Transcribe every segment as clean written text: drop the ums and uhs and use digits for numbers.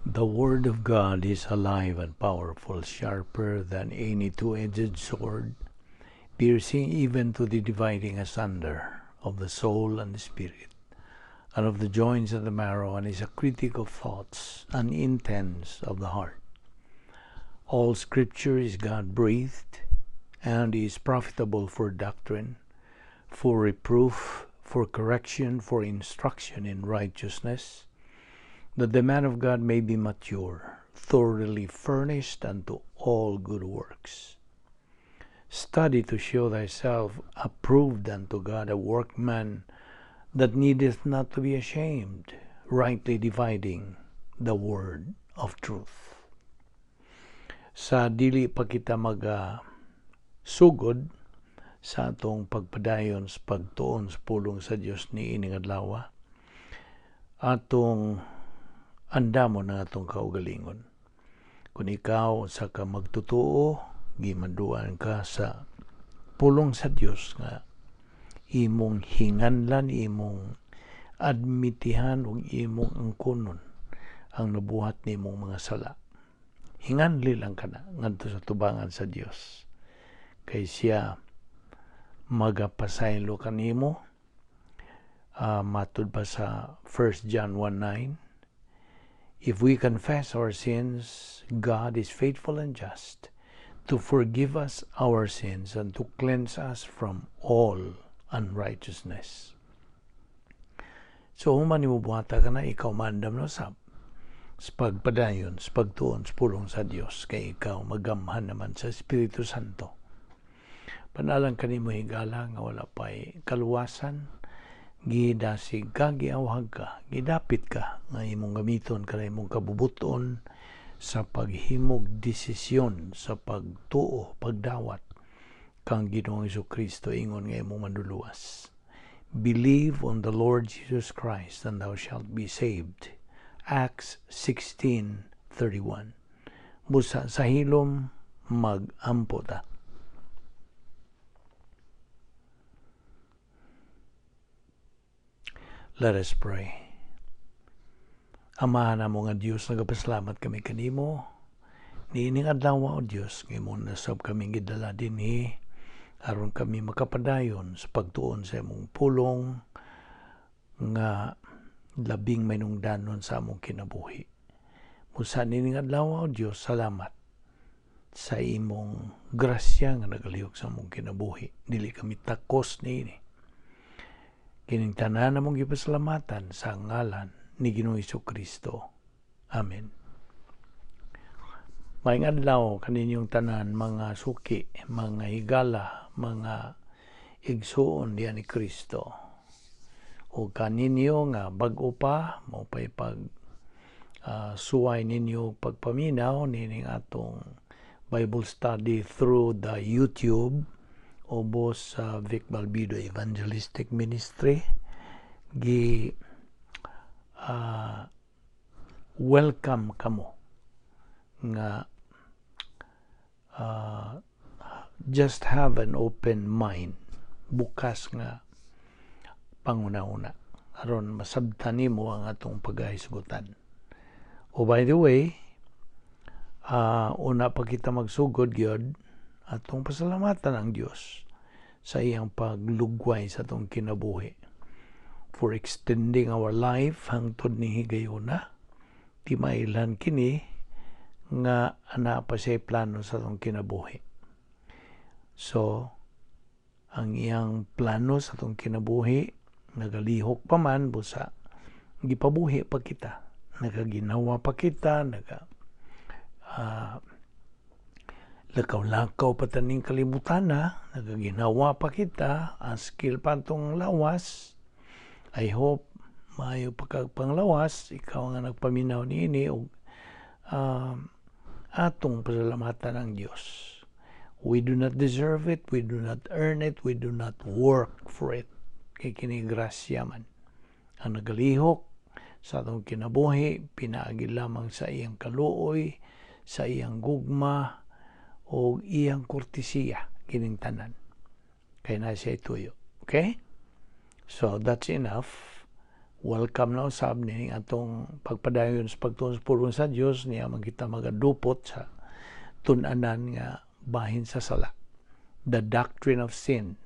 The Word of God is alive and powerful, sharper than any two-edged sword, piercing even to the dividing asunder of the soul and the spirit, and of the joints and the marrow, and is a critic of thoughts and intents of the heart. All Scripture is God-breathed and is profitable for doctrine, for reproof, for correction, for instruction in righteousness, that the man of God may be mature, thoroughly furnished unto all good works. Study to show thyself approved unto God, a workman that needeth not to be ashamed, rightly dividing the word of truth. Sa dili pa kita mag sugod sa atong pagpadayon sa pagtuon sa pulong sa Dios niining adlaw, atong andamon ang atong kaugalingon. Kung ikaw sa ka magtutuo, gimanduan ka sa pulong sa Dios nga imong hinganlan, imong admitihan ug imong angkonon ang nabuhat nimong mga sala. Hinganli lang ka na ngadto sa tubangan sa Dios. Kay siya magapasaylo kanimo, matud pa sa 1 John 1:9, "If we confess our sins, God is faithful and just to forgive us our sins and to cleanse us from all unrighteousness." So, human nimo buhata ka na, ikaw maandam na usab sa pagpadayon, sa pagtuon sa pulong sa Dios, kay ikaw magamhan naman sa Espiritu Santo. Panalang kanimo, higala, nga wala pa'y kaluwasan, gidasig ka, giawhag ka, gidapit ka, nga imong gamiton ka imong kabubuton sa paghimog desisyon, sa pagtuo, pagdawat kang Ginoong Kristo ingon nga imong manluluwas. "Believe on the Lord Jesus Christ and thou shalt be saved." Acts 16:31. Busa sa hilom, mag-ampo ta. Let us pray. Amahan namo nga Dios, nagapasalamat kami kanimo. Niining adlaw, o Dios, nga imong nasab kami gidala dinhi aron kami makapadayon sa pagtuon sa imong pulong nga labing mainungdanon sa among kinabuhi. Busa niining adlaw, o Dios, salamat sa imong grasya nga nagalihok sa among kinabuhi. Dili kami takos niini. Kining tanan among gipasalamatan sa ngalan ni Ginoong Kristo. Amen. Maayong adlaw kaninyong tanan, mga suki, mga higala, mga igsuon diha ni Kristo. O kaninyo nga bag-o pa, mao pa'y pag suway ninyo pagpaminaw nining atong Bible study through the YouTube ubos sa Vic Balbido Evangelistic Ministry, gi welcome kamo nga just have an open mind, bukas nga panguna-una aron masabtan nimo ang atong paghahisgutan. Oh, by the way, una pa kita magsugod gyud, atong pasalamatan ang Dios sa iyang paglugway sa atong kinabuhi, for extending our life hangtod ni higayuna. Timailhan kini nga ana pa siya plano sa atong kinabuhi. So, ang iyang plano sa atong kinabuhi nagalihok pa man, busa gipabuhi pa kita, nagaginawa pa kita, naga lakaw-lakaw pa taning kalibutan na, nagaginawa pa kita, askil pa atong lawas. I hope maayo pa kag panglawas, ikaw nga nagpaminaw niini, og atong pasalamatan ang Dios. We do not deserve it, we do not earn it, we do not work for it. Kay kini grasya man ang nagalihok sa atong kinabuhi, pinaagi lamang sa iyang kaluoy, sa iyang gugma, o iyang kortesiya kining tanan. Kay na siya ituyo. Okay? So that's enough. Welcome na usab ni atong pagpadayon sa pagtuon sa pulong sa Dios niya man kita magadupot sa tun-anan nga bahin sa sala. The doctrine of sin,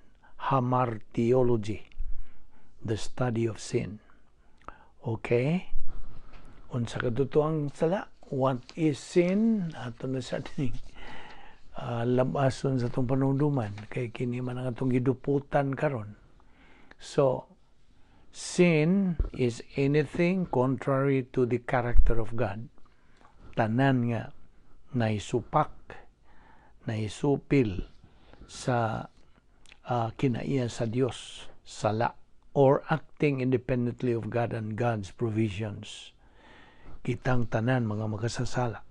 hamartiology, the study of sin. Okay? Unsa kadto ang sala? What is sin? Ato na sa ating labason sa atong panumduman kay kini man ang atong giduputan karon. So, sin is anything contrary to the character of God. Tanan nga naisupak, naisupil sa kinaiya sa Dios, sala, or acting independently of God and God's provisions. Kitang tanan mga makasasala.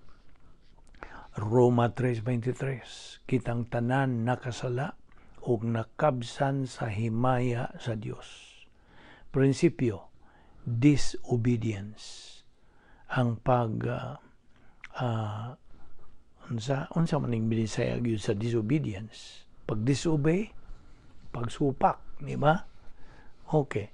Roma 3:23, kitang tanan nakasala ug nakabsan sa himaya sa Dios. Prinsipyo, disobedience. Ang pag unsa man ning binisaya gyud sa disobedience? Pag disobey, pagsupak, di ba? Okay.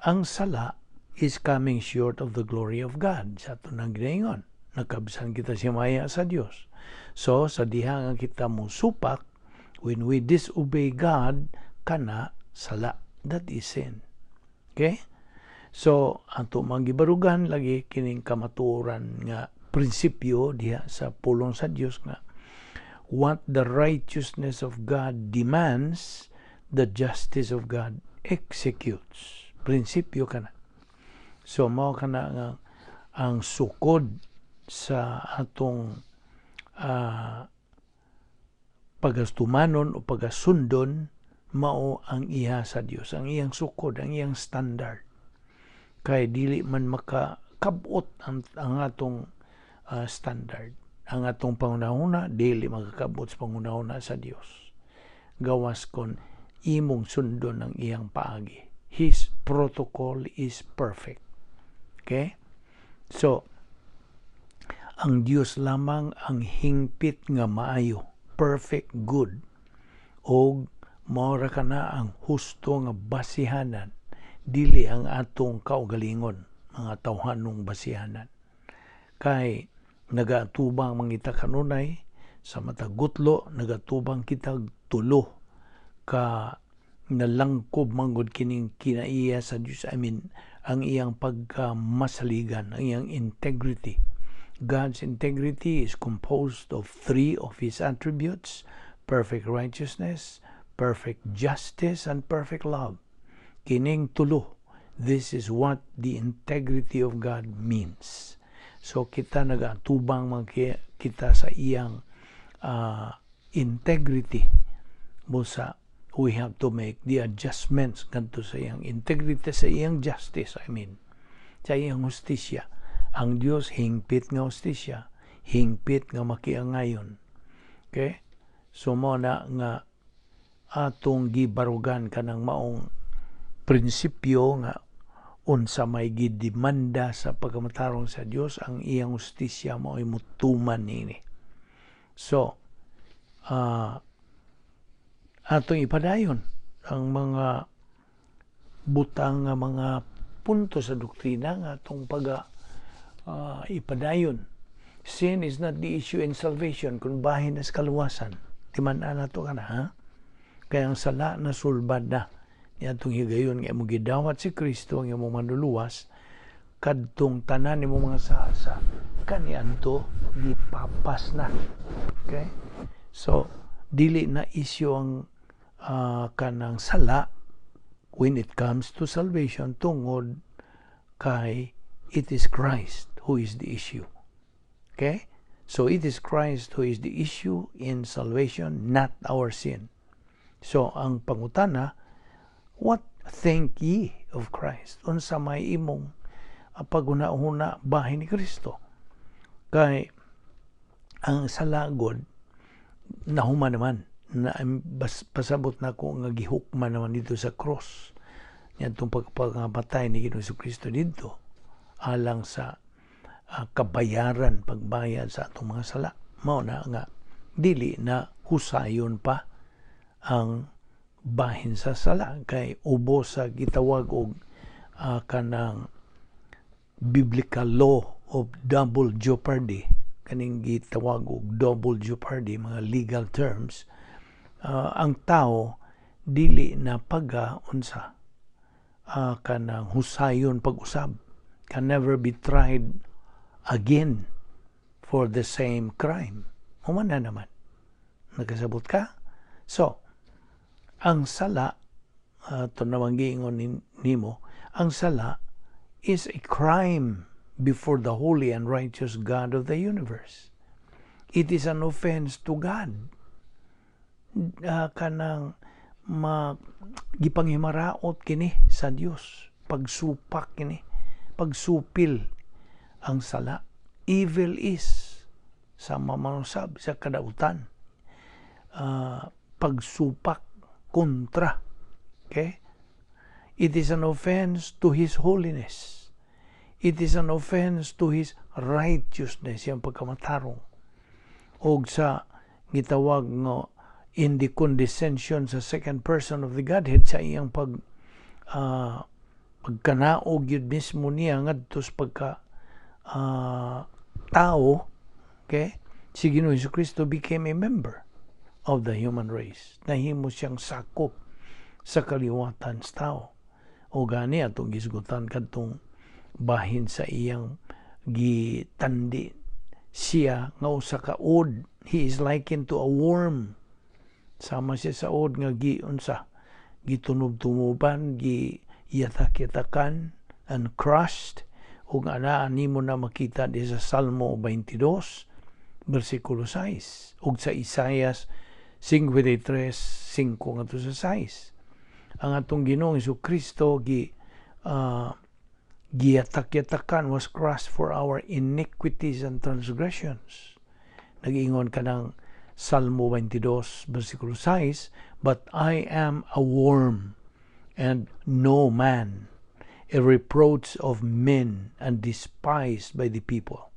Ang sala is coming short of the glory of God. Sa ato nang ginaingon, nakabsan kita sa himaya sa Dios. So, sa diha nga kita mo supak, when we disobey God, kana sala. That is sin. Okay? So, ato manggibarugan lagi kining kamatuoran nga prinsipyo diha sa pulong sa Dios nga what the righteousness of God demands, the justice of God executes. Prinsipyo kana. So, mao kana nga ang sukod sa atong pagastumanon o pagasundon mao ang iya sa Dios, ang iyang sukod, ang iyang standard. Kay dili man makakabot ang atong standard. Ang atong pangunahuna dili makakabot sa pangunahuna sa Dios. Gawas kon imong sundon ang iyang paagi. His protocol is perfect. Okay? So, ang Dios lamang ang hingpit nga maayo, perfect good. Og mao ra kana ang husto nga basihanan, dili ang atong kaugalingon, mga tawhanong basihanan. Kay nagaatubang man kita kanunay sa matag gutlo, nagatubang kita tulo ka nalangkob manggod kining kinaiya sa Dios. I mean, ang iyang pagkamasaligan, ang iyang integrity. God's integrity is composed of three of His attributes: perfect righteousness, perfect justice, and perfect love. Kining tulo, this is what the integrity of God means. So kita nagaatubang man kita sa iyang integrity. Busa we have to make the adjustments ngadto sa iyang integrity, sa iyang justice, I mean, sa iyang hustisya. Ang Dios hingpit nga hustisya, hingpit nga makiangayon. Okay? So mo na nga atong gibarugan kanang maong prinsipyo nga unsa may gidemanda sa pagkamatarong sa Dios, ang iyang hustisya mao'y mutuman niini. So, atong ipadayon ang mga butang nga mga punto sa doktrina nga atong pag ipadayon. Sin is not the issue in salvation kung bahin na sa kaluwasan. Timan-an nato kana, ha? Kaya ang sala na sulbad na niadtong higayon nga imong gidawat si Kristo ang imong manluluwas, kadtong tanan nimo mga sala kaniadto gipapas na. Okay? So dili na issue ang kanang sala when it comes to salvation tungod kay it is Christ who is the issue. Okay? So it is Christ who is the issue in salvation, not our sin. So ang pangutana, what think ye of Christ? Unsa may imong paghuna-huna bahin ni Kristo? Kay ang sala gud nahuman naman na bas, pasabot na ko nga gihukman naman dito sa cross niadtong pagpapatay ni Ginoong Kristo didto alang sa kabayaran, pagbayad sa atong mga sala. Mao na nga dili na husayon pa ang bahin sa sala kay ubos sa gitawag og kanang biblical law of double jeopardy, kaning gitawag og double jeopardy, mga legal terms, ang tao dili na paga unsa kanang husayon pag-usab, can never be tried again for the same crime. Human na naman. Nakasabot ka? So, ang sala, ito naman giingon nimo, ang sala is a crime before the holy and righteous God of the universe. It is an offense to God. Kanang ma gipanghimaraot kini sa Dios, pagsupak kini, pagsupil ang sala. Evil is sa mamanusab sa kadautan, pagsupak kontra. Okay, it is an offense to His holiness. It is an offense to His righteousness, yang pagkamatarong, og sa gitawag nga in the condescension sa second person of the Godhead, sa iyang pagkanaog yun mismo niya ngadto sa pagka tao. Okay, si Ginoong Kristo became a member of the human race. Nahimo siyang sakop sa kaliwatan sa tao. O gani atong gisgutan kadtong bahin sa iyang gitandi siya nga usa ka ud. He is likened to a worm. Sama siya sa ud nga gi unsa, gitunob-tunoban, gi yatak-yatakan and crushed. Ug ana nimo na makita di sa Salmo 22 bersikulo 6 ug sa Isaias 53:5 ngadto sa 6. Ang atong Ginoong Kristo gi giyatak-yatakan, was crushed for our iniquities and transgressions. Nag-ingon ka ng Salmo 22 versikulo 6, "But I am a worm and no man, a reproach of men and despised by the people."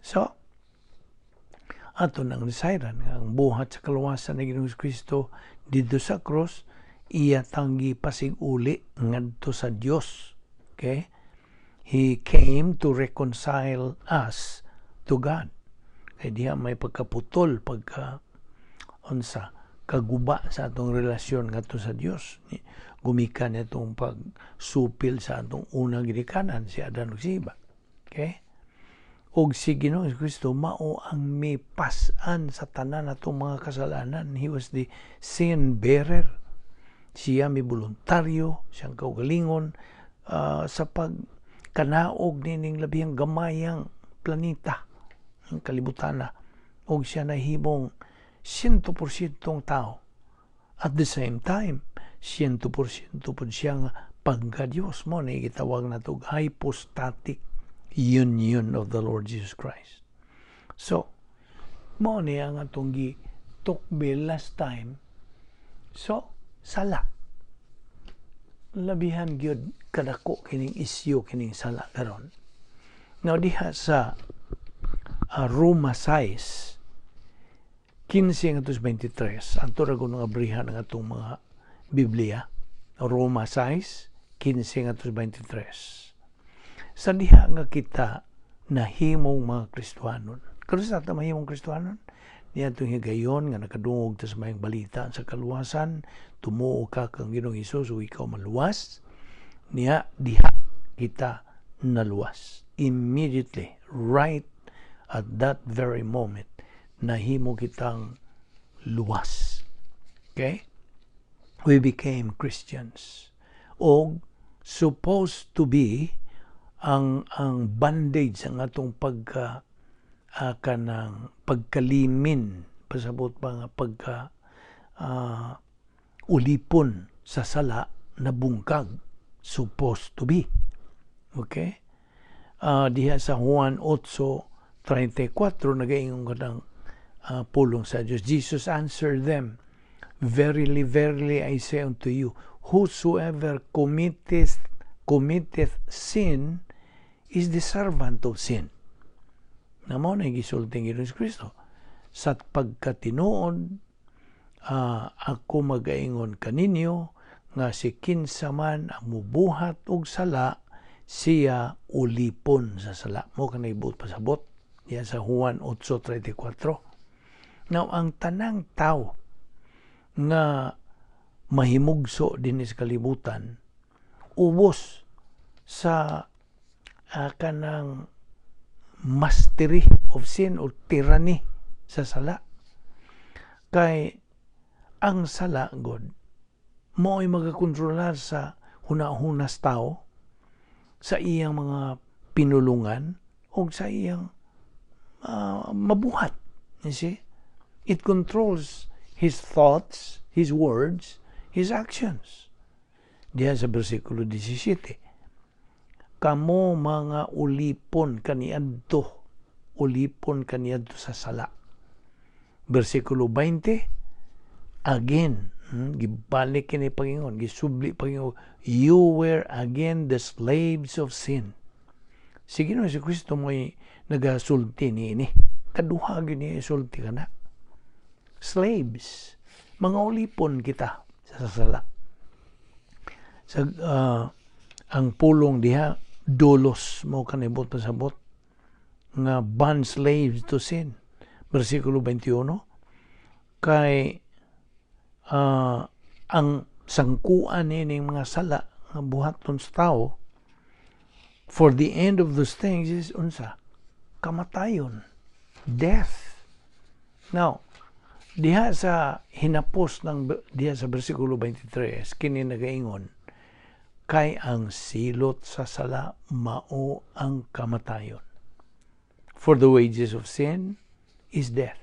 So, ato nang nasayran ang buhat sa kaluwasan ni Ginoong Kristo didto sa cross, iya tang gipasig-uli ngadto sa Dios. Okay? He came to reconcile us to God. Kay diha may pagkaputol, pagka unsa, kaguba sa atong relasyon ngadto sa Dios. Gumikan itong pagsupil sa atong unang ginikanan, si Adan ug si Eva. Okay? Og si Ginoong Kristo mao ang mipas-an sa tanan atong mga kasalanan. He was the sin bearer. Siya mi voluntaryo, siyang kaugalingon sa pagkanaog nining labihang gamayang planeta, ang kalibutan na. Og siya nahimong 100% tao. At the same time, 100% pod siya nga pagka-Diyos. Mo na gitawag na to hypostatic union of the Lord Jesus Christ. So, mo ni ang atong gitukbi last time. So, sala. Labihan gyud kadako kining isyu, kining sala karon. Now diha sa Roma 6, 15 ngadto 23, ato ra kuno abrihan ang atong mga Biblia. Roma 6, 15 ngadto 23. Sa diha nga kita nahimong mga Kristohanon. Karon sa ta mahimong Kristohanon, niadtong higayon nga nakadungog ta sa mayong balita sa kaluwasan, tumuo ka kang Ginoong Hesus ug ikaw maluwas, niya diha kita naluwas. Immediately, right at that very moment, nahimo kitang luwas. Okay? We became Christians. O supposed to be ang bandage ang atong pagka kanang pagkalimin, pasabot pa nga pagka ulipon sa sala na bungkag, supposed to be. Okay, diha sa Juan 8:34 nagaingon kanang pulong sa Dios. Jesus answered them, "Verily, verily, I say unto you, whosoever committeth sin is the servant of sin." Na mao na gisulti ni Kristo. Sa pagkatinuod, ako magaingon kaninyo Nga si kinsa man ang mubuhat og sala, siya ulipon sa sala. Mao kanay buot pasabot diya sa Juan 8:34. Now, ang tanang tao nga mahimugso dinhi sa kalibutan ubos sa kanang mastery of sin or tyranny sa sala. Kay ang sala god mao'y magakontrolar sa hunahunas tao, sa iyang mga pinulungan o sa iyang mabuhat. You see? It controls his thoughts, his words, his actions. Diyan sa versikulo 17, kamo mga ulipon kaniadto, ulipon kaniadto sa sala. Versikulo 20, again, gibalik kini Panginoon, gisubli Panginoon, "You were again the slaves of sin." Sige no, si Kristo mo'y nagasulti niini. Kaduha gyud niya isulti kana. Slaves, mga ulipon kita sa sala. Sa ang pulong diha, doulos, mao kanay buot pasabot nga bond slaves to sin. Versikulo 21, kay ang sangkuan nining mga sala nga buhaton sa tao, for the end of those things is unsa? Kamatayon, death. Now, diha sa hinapos ng diha sa versikulo 23, kini nagaingon, kay ang silot sa sala mao ang kamatayon. For the wages of sin is death.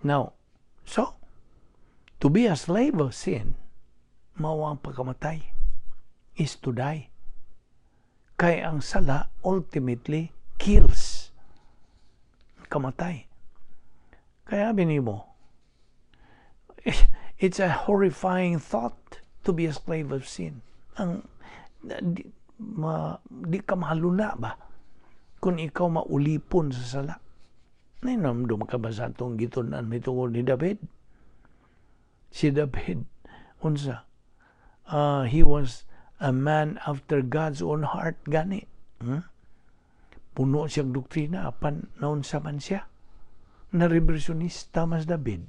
Now, so, to be a slave of sin, mao ang pagkamatay, is to die. Kay ang sala ultimately kills. Kamatay. Kaya mo, it's a horrifying thought to be a slave of sin. Ang di ka mahaluna ba kung ikaw maulipon sa sala? Nahinumdum ka ba sa atong gitun-an tungod ni David? Si David, unsa? He was a man after God's own heart gani. Puno siyang doktrina, apan naunsa man siya? Na reversionista mas David.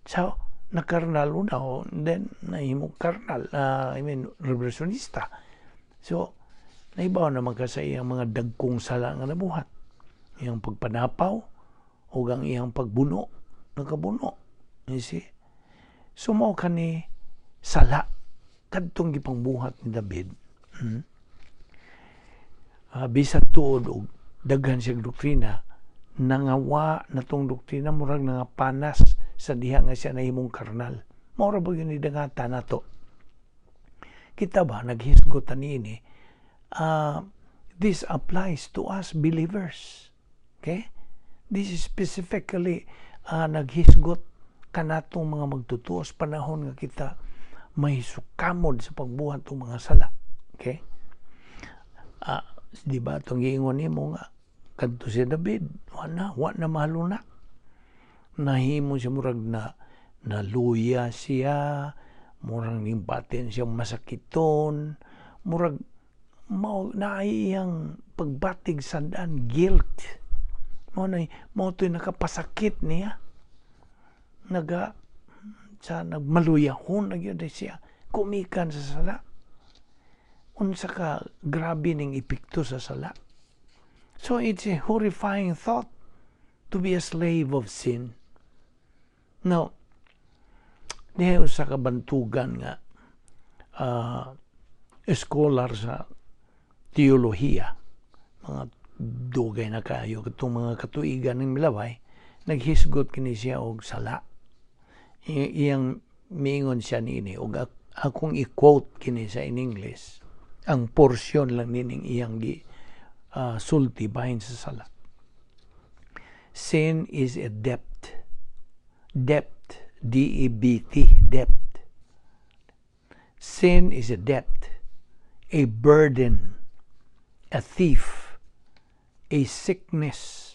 So, nakarnal una, then nahimo karnal, I mean, reversionista. So, naibaw naman ka sa iyang mga dagkong sala nga nabuhat. Iyang pagpanapaw, o ang iyang pagbuno, nakabuno. You see? So, mao kani sala kadtong gipangbuhat ni David. Bisan tuod og daghan siyang doktrina, nangawa na tong doktrina, murag nangapanas sa diha nga siya nahimong karnal. Mao ra ba gyud ni dangata nato? Kita ba naghisgot niini? This applies to us believers. Okay? This is specifically naghisgot kanatong mga magtutuos panahon nga kita may sukamod sa pagbuhat ng mga sala. Okay? Di ba itong giingon nimo nga kadto si David, wa na mahaluna. Nahimo siya murag na naluya siya, murag nimbatin siya masakiton, murag mao na iyang pagbatig sad-an, guilt. Mao na mao to'y nakapasakit niya. Naga sa nagmaluyahon na gyud siya kumikan sa sala. Unsa ka grabe ning epekto sa sala. So it's a horrifying thought to be a slave of sin. Now, diha usa ka bantugan nga scholar sa teolohiya, mga dugay na kaayo katong mga katuigan ng milaway, naghisgot kini siya og sala. Iyang miingon siya niini, og akong i-quote kini sa in English, ang portion lang nining iyang gi sulti bahin sa sala. Sin is a debt. Debt, D-E-B-T, debt. Sin is a debt, a burden, a thief, a sickness,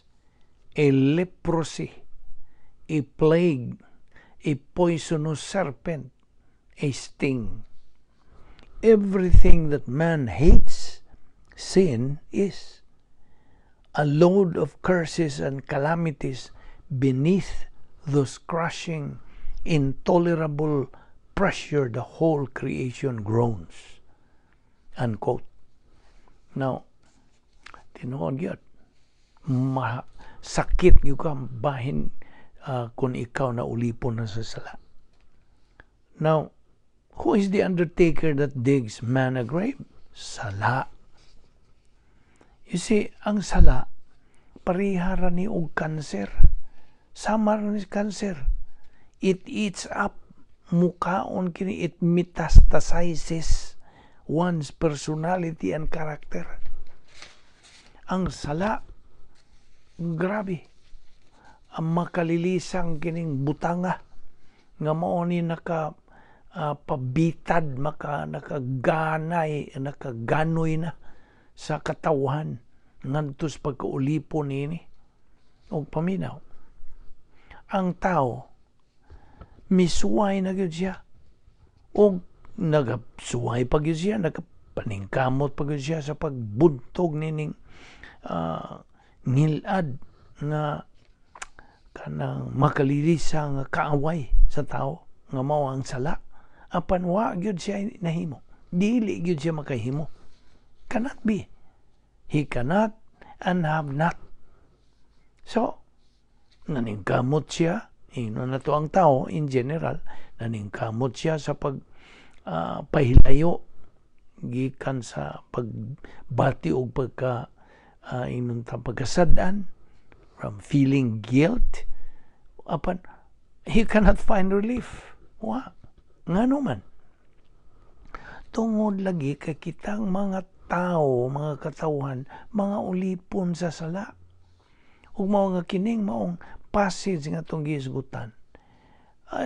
a leprosy, a plague, a poisonous serpent, a sting. Everything that man hates, sin is. A load of curses and calamities beneath those crushing, intolerable pressure the whole creation groans." Unquote. Now, tinuod gyud. Masakit gyud ka bahin kung ikaw na ulipon na sa sala. Now, who is the undertaker that digs man a grave? Sala. You see, ang sala, pareha ra ni og kanser. Sama ra ni kanser. It eats up, mukaon kini, it metastasizes one's personality and character. Ang sala, grabe. Ang makalilisang kining butanga nga mao ni naka pabitad, maka nakaganay, nakaganoy na sa katawhan ngadto sa pagkaulipon niini. Og paminaw, ang tao misuway na gyud siya og nagasuway pa gyud siya, nagapaningkamot pa gyud siya sa pagbuntog nining ngilad nga kanang makalilisa nga kaaway sa tao nga mao ang sala. Apan wa gyud siya nahimo, dili gyud siya makahimo. Cannot be. He cannot and have not. So naningkamot siya, ino na to ang tao in general, naningkamot siya sa pag pahilayo gikan sa pagbati og pagka inon ta pagkasad-an, from feeling guilt, apan he cannot find relief. Wa. Ngano man? Tungod lagi kay kitang mga tao, mga katawhan, mga ulipon sa sala. Ug mao nga kining maong passage nga atong gihisgutan.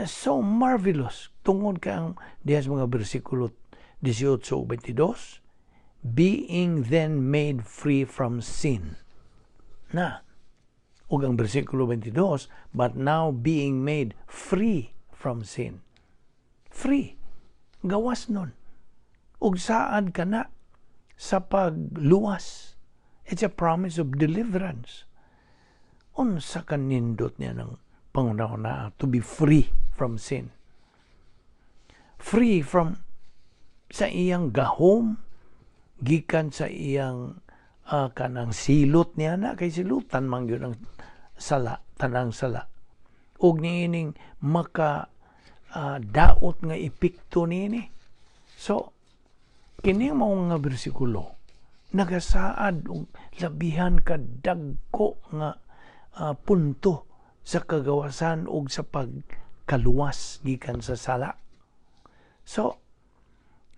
So marvelous tungod kay ang diha sa mga bersikulo 18 ug 22, "Being then made free from sin" na, ug ang bersikulo 22, "But now being made free from sin." Free, gawas nun ug saad ka na sa pagluwas. It's a promise of deliverance. Unsa kanindot niya ng panguna-una, to be free from sin, free from sa iyang gahom, gikan sa iyang kanang silot niya na, kay silutan man gyud ang sala, tanang sala, ug niining maka daot nga epekto niini. So kini mao nga bersikulo nagasaad og labihan ka dagko nga punto sa kagawasan ug sa pagkaluwas gikan sa sala. So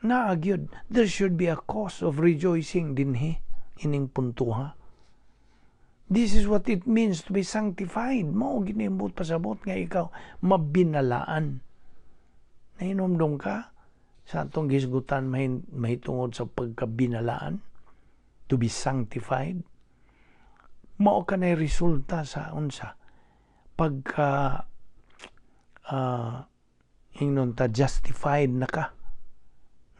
naa gyud, there should be a cause of rejoicing dinhi ining puntuha. This is what it means to be sanctified. Mao ginimbot pasabot nga ikaw mabinalaan. Nahinomdom ka sa atong gisgutan mahitungod sa pagkabinalaan, to be sanctified? Mao ka na resulta sa unsa? Pagka ingnon ta justified na ka,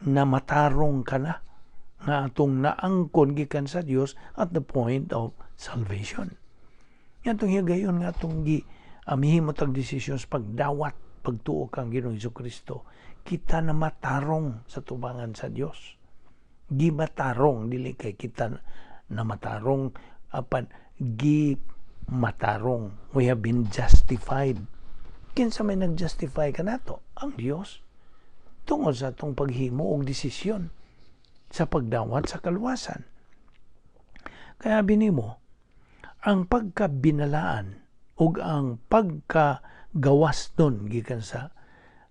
na matarong ka na nga atong naangkon gikan sa Dios at the point of salvation. Nga atong higayon nga atong gi mihimo tag desisyon sa pagdawat, pagtuo kang Ginoong Kristo, kita na matarong sa tubangan sa Dios. Gimatarong, dili kay kita na matarong, apan gi matarong. We have been justified. Kinsa may nag-justify kanato? Ang Dios. Tungod sa atong paghimo og desisyon sa pagdawat sa kaluwasan. Kaya binimo, ang pagkabinalaan ug ang pagkagawas nun gikan sa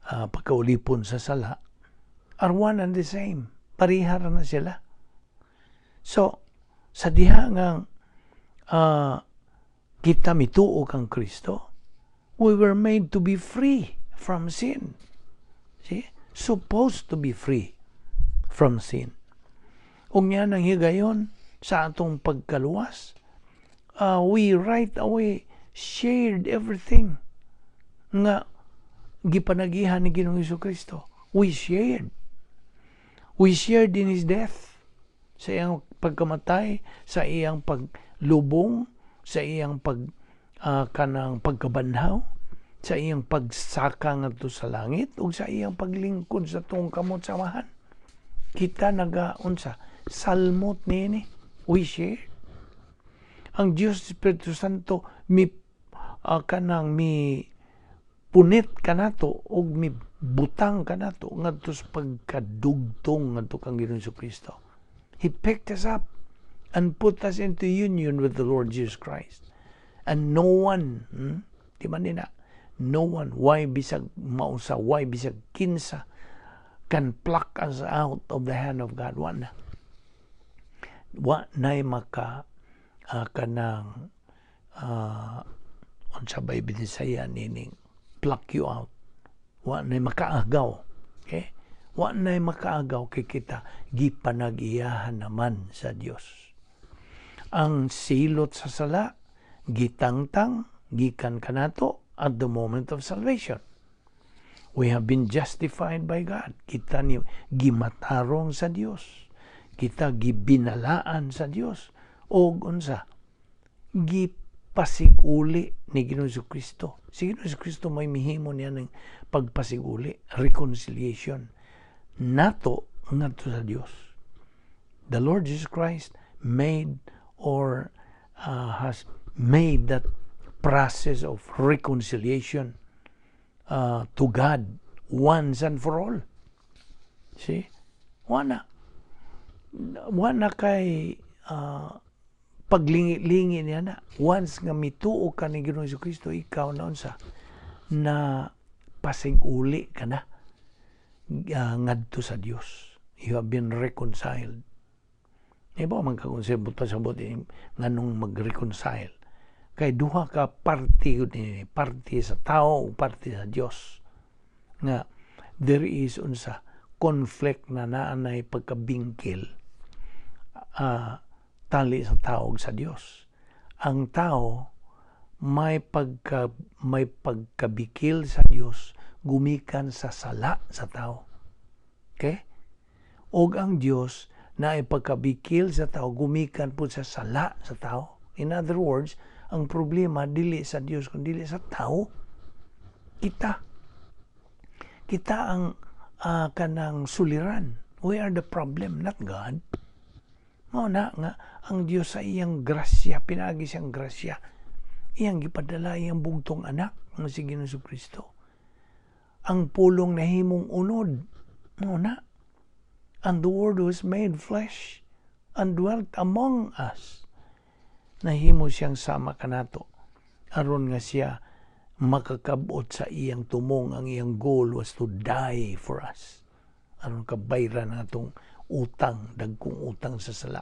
pagkaulipon sa sala are one and the same. Pareha ra na sila. So, sa diha nga kita mituo kang Kristo, we were made to be free from sin. See? Supposed to be free from sin. Ug niya nang higayon sa atong pagkaluwas, we right away shared everything nga gipanagihan ni Ginoong Kristo. We shared. We shared in His death. Sa iyang pagkamatay, sa iyang paglubong, sa iyang kanang pagkabanhaw, sa iyang pagsaka ngadto sa langit ug sa iyang paglingkod sa tuong kamot sa Amahan. Kita nagaunsa, salmot niini. We share. Ang Diyos Espiritu Santo mi kanang mi punit kanato ug mi butang kanato ngadto sa pagkadugtong ngadto kang Ginoong Kristo. He picked us up and put us into union with the Lord Jesus Christ. And no one, Di man nina, no one, why bisag mausa, why bisag kinsa, can pluck us out of the hand of God. Wa na. Wa na'y maka kanang unsa bay Bisaya nining pluck you out. Wa na'y makaagaw. Okay? Wa na'y makaagaw kay kita gipanag-iyahan naman sa Dios. Ang silot sa sala gitangtang gikan kanato at the moment of salvation. We have been justified by God. Kita ni gimatarong sa Dios. Kita gibinalaan sa Dios. Og unsa? Gipasiguli ni Ginoong Kristo. Si Ginoong Kristo may mihimo niya ng pagpasiguli, reconciliation nato ngadto sa Dios. The Lord Jesus Christ made or has made that process of reconciliation to God once and for all. See? Wala. Wala kay paglingi-lingi niya na. Once nga mituo ka ni Ginoong Kristo, ikaw na unsa na pasig-uli ka na ngadto sa Dios. You have been reconciled. Iba man kakonsebot pa sabot nganong mag-reconcile. Kay duha ka parte ni, parte sa tao o parte sa Dios. Nga there is unsa, conflict na naanay pagkabingkil tali sa tao sa Dios. Ang tao may pagkabikil sa Dios gumikan sa sala sa tao. Okay? Og ang Dios na pagkabikil sa tao gumikan po sa sala sa tao. In other words, ang problema dili sa Dios kun dili sa tao. Kita. Kita ang kanang suliran. We are the problem, not God. Mao na nga ang Dios sa iyang grasya, pinagi siyang grasya. Iyang gipadala iyang bugtong anak nga si Ginoong Kristo. Ang pulong nahimong unod. Mao na. And the Word was made flesh and dwelt among us. Nahimo siyang sama kanato aron nga siya makakabot sa iyang tumong. Ang iyang goal was to die for us aron kabayran ang atong utang, dagkong utang sa sala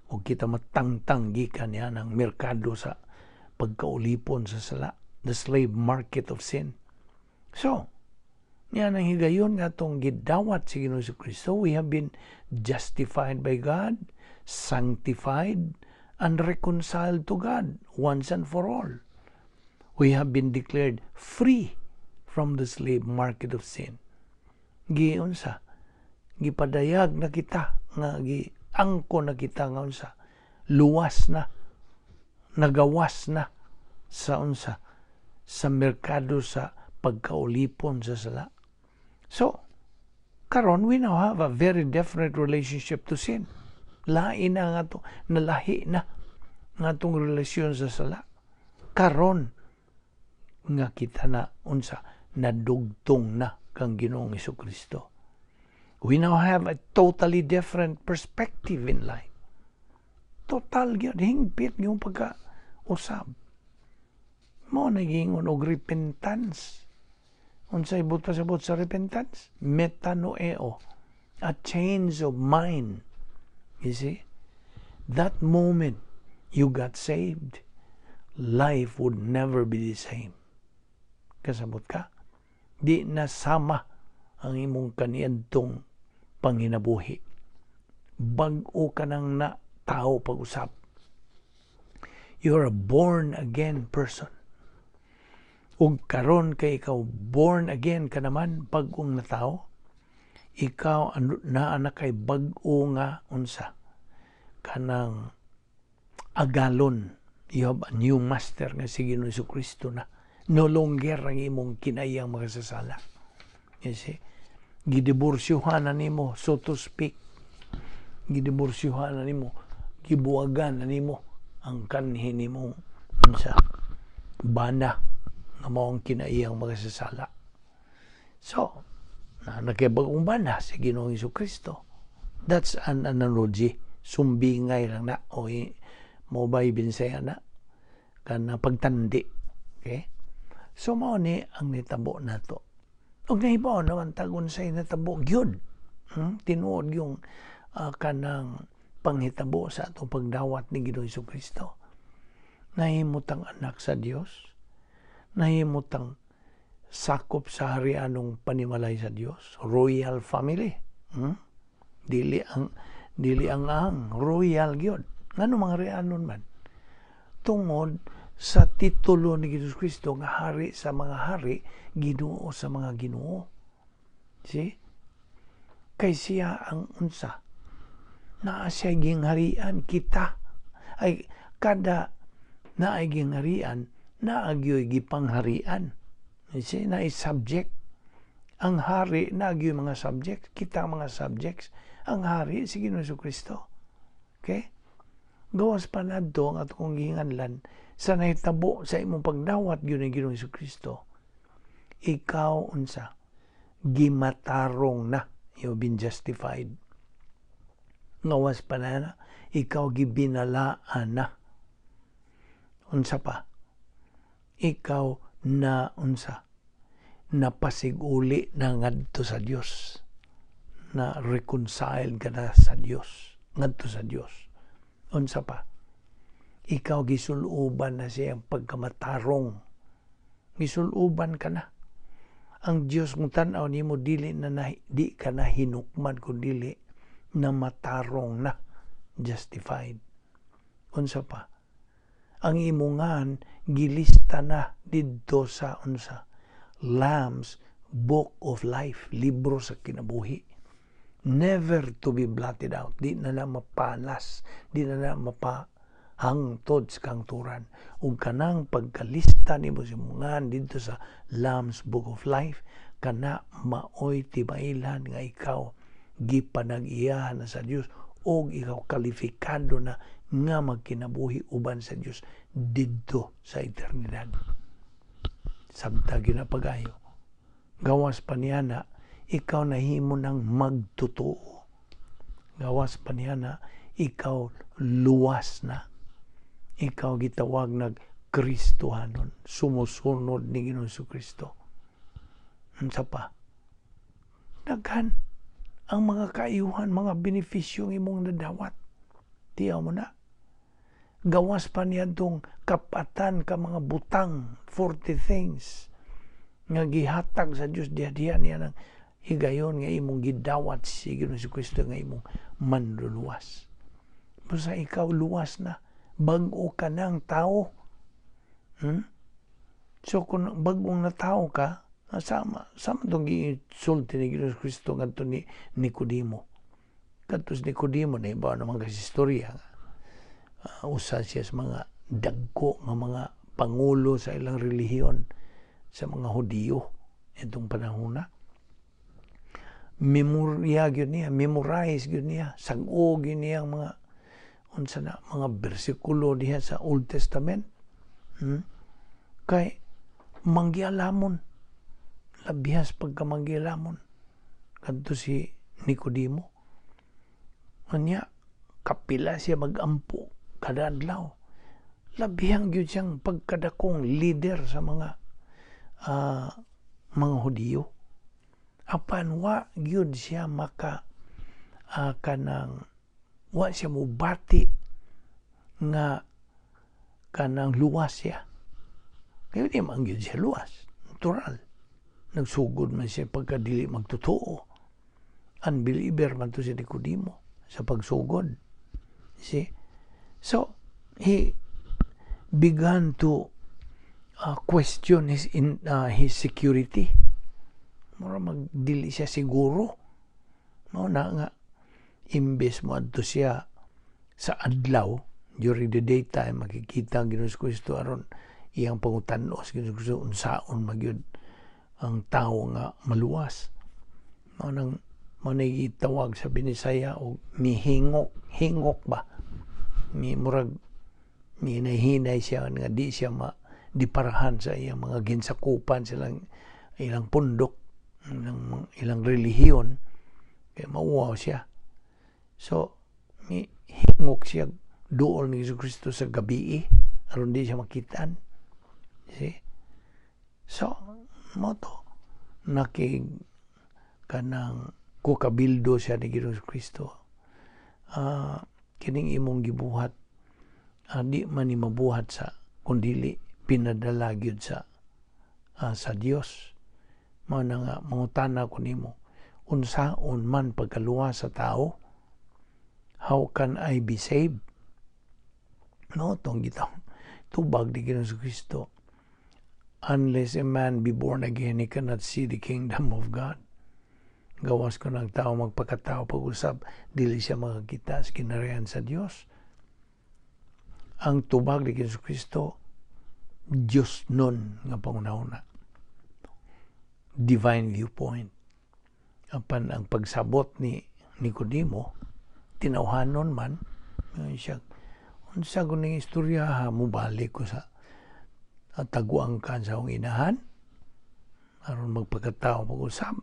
ug kita matangtang gikan niya ng merkado sa pagkaulipon sa sala, the slave market of sin. So niya nang higayon nga atong gidawat si Ginoong Kristo, we have been justified by God, sanctified, and reconciled to God once and for all. We have been declared free from the slave market of sin. Giunsa, gipadayag na kita nga giangko na kita nga unsa, luwas na, nagawas na sa unsa, sa merkado sa pagkaulipon sa sala. So, karon we now have a very different relationship to sin. Lain na nga to, nalahi na nga atong relasyon sa sala. Karon nga kita na unsa, nadugtong na kang Ginoong Kristo. We now have a totally different perspective in life. Total gyud, hingpit yung pagka usab. Mo nagingon og repentance. Unsay buta sabot sa repentance? Metanoeo. A change of mind. You see? That moment you got saved, life would never be the same. Kasabot ka? Di na sama ang imong kaniadtong panginabuhi. Bag-o ka nang na tao pag-usap. You're a born again person. Ug karon kay ikaw born again ka naman, bag-ong na tao, ikaw naa na kay bag-o nga unsa, kanang agalon. You have a new master nga si Ginoong Kristo na. No longer ang imong kinaiyang makasasala. You see? Gidiborsyohan na nimo, so to speak. Gidiborsyohan na nimo, gibuwagan na nimo ang kanhi nimong unsa, bana nga mao ang kinaiyang makasasala. So, naa na kay bag-ong bana, si Ginoong Kristo. That's an analogy. Sumbingay lang na o mo ba Binsaya na kana pagtandi. Okay? So mao ni ang nitabo nato. Ug nahibaw naman tag unsay natabo gyud. Tinuod yung kanang panghitabo sa atong pagdawat ni Ginoong Kristo. Nahimo tang anak sa Dios. Nahimo tang sakop sa harianong panimalay sa Dios, royal family. Dili ang royal gyud. Ngano mga harianon man? Tungod sa titulo ni Jesus Kristo nga hari sa mga hari, Ginoo sa mga ginoo. See? Kay siya ang unsa? Naa siya gingharian kita. Ay kada naay gingharian, naa gyoy gipangharian. You see, naay subject. Ang hari naa gyoy mga subject, kita mga subjects. Ang hari si Ginoong Kristo. Okay? Gawas pa nadto ang atong gihinganlan sa nahitabo sa imong pagdawat gyud ni Ginoong Kristo. Ikaw unsa? Gimatarong na. You've been justified. Ngawas pa na, ikaw gibinalaan na. Unsa pa? Ikaw na unsa? Napasiguli na ngadto sa Dios. Na reconcile ka na sa Dios. Ngadto sa Dios. Unsa pa? Ikaw gisuluban na siyang pagkamatarong. Gisuluban ka na. Ang Dios kung tan-aw nimo, dili na, di ka na hinukman kun dili na matarong na, justified. Unsa pa? Ang imongan gilista na didto sa unsa? Lamb's Book of Life, libro sa kinabuhi. Never to be blotted out. Di na na mapalas, di na na mapahangtod sa kangturan. Ug kanang pagkalista nimo sa imongan didto sa Lamb's Book of Life, kana maoy timailan nga ikaw gipanag-iyahan na sa Dios og ikaw kalifikado na nga magkinabuhi uban sa Dios didto sa eternidad. Sabta ginapagayo. Gawas pa niya na ikaw nahimo ng magtotoo. Gawas pa niya na ikaw luwas na. Ikaw gitawag nag Kristohanon, sumusunod ni Ginoong Kristo. Unsa pa? Daghan ang mga kaayuhan, mga benepisyo ng imong nadawat. Tiyaw mo na. Gawas pa niya tong kapatan ka mga butang, 40 things, nga gihatag sa Dios diha-diha niya ng higayon nga imong gidawat si Ginoong Kristo nga imong manluluwas. Basta ikaw luwas na, bag-o ka ng tao. So kung bagong na tao ka, sama sama tong gisulti ni Ginoong Kristo ngadto ni Nicodemo. Kadto si Nicodemo na iba naman kasi istorya. Usa siya sa mga dagko nga mga pangulo sa ilang relihiyon sa mga Hudiyo itong panahon na. Memorya gyud niya, memorize gyud niya, sag-o gyud niya ang mga unsa na mga bersikulo diha sa Old Testament. Kay manggialamon, labihas pagka manggialamon kadto si Nicodemo. Unya kapila siya magampo kada adlaw. Labihang gyud siyang pagkadakong leader sa mga Hudiyo. Apan wa gyud siya maka kanang wa siya mubati nga kanang luwas siya. Kaya di man gyud siya luwas. Natural. Nagsugod man siya pagkadili magtotoo. Unbeliever man to si Nicodemo sa pagsugod. See? So, he began to question his security. Mura magdili siya siguro. Mao na nga imbes mo adto siya sa adlaw, during the daytime, makikita ang Ginoong Kristo aron iyang pangutan-os Ginoong Kristo unsaon magyud ang tawo nga maluwas. Mao nang mao na gitawag sa Binisaya og mihingok, hingok ba? Mi murag mihinay-hinay siya nga di siya ma diparahan sa iyang mga ginsakupan, silang ilang pundok, ilang relihiyon, kay mauwaw siya. So mi hingok siya duol ni Hesus Kristo sa gabi aron di siya makitaan. See? So mo to nakig kanang kukabildo siya ni Ginoong Kristo. Kining imong gibuhat, di man ni mabuhat sa kundili pinadala gyud sa Dios. Mao na nga mangutana ko nimo, unsaon man pagkaluwas sa tao? How can I be saved? No, tong gitaw tubag ni Ginoong Kristo. Unless a man be born again, he cannot see the kingdom of God. Gawas kung ang tao magpakatao pag-usab, dili siya makakita sa kinarian sa Dios. Ang tubag ni Ginoong Kristo, Diyos nun nga pangunahuna. Divine viewpoint. Apan ang pagsabot ni Nicodemo, tinawhanon man, siya, unsa ko ning istorya ha, mubalik ko sa taguang kan sa akong inahan, aron magpakatao pag-usab.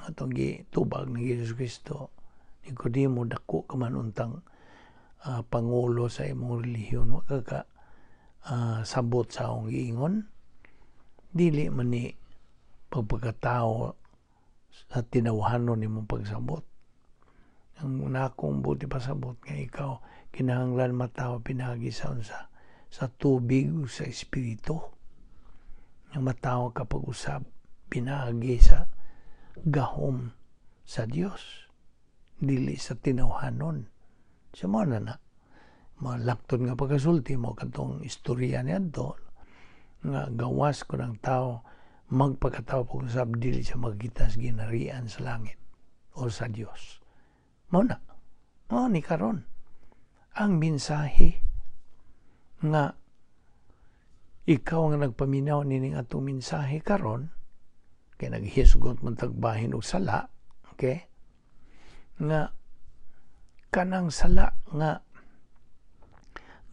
Atong gitubag ni Jesus Kristo, Nicodemo, dako ka man untang pangulo sa imong relihiyon, wa ka ka sabot sa akong giingon. Dili man ni pagpagkatao sa tinawhanon nimong pagsabot. Ang nakong buti pasabot nga ikaw kinahanglan matawo pinaagi sa unsa? Sa tubig ug sa espiritu. Nga matawo ka pag-usab pinaagi sa gahom sa Dios, dili sa tinawhanon. Sa mo na na malakton nga pagkasulti mo katong istorya niadto nga gawas ko ng tao magpakatao pag-usab, dili siya magkita sa ginarian sa langit o sa Dios. Mao na. Mao ni karon ang mensahe nga ikaw nga nagpaminaw nining atong mensahe karon, kay naghisgot man tagbahin og sala, okay? Nga kanang sala nga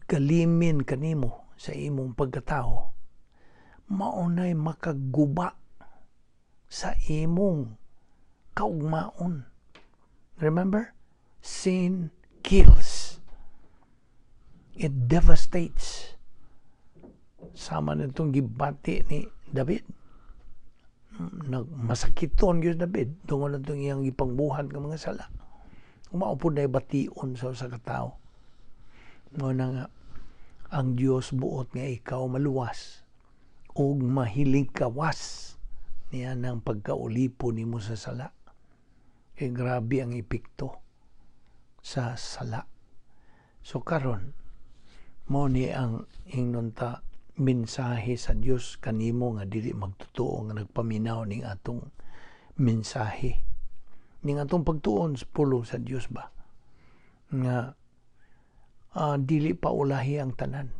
galimin kanimo sa imong pagkatao, maunay makaguba sa imong kaugmaon. Remember, sin kills. It devastates. Sama nitong gibati ni David. Masakiton gyud David tungod natong iyang gipangbuhat nga mga sala. Mao pud na bation sa usa ka tawo. Mao na nga ang Dios buot nga ikaw maluwas ug mahiling kawas niya ng pagkaulipon nimo sa sala. Kay grabe ang epekto sa sala. So karon mo ni ang ingnon ta mensahe sa Dios kanimo nga dili magtotoo nga nagpaminaw ning atong mensahe, ning atong pagtuon sa pulong sa Dios ba, nga dili pa ulahi ang tanan.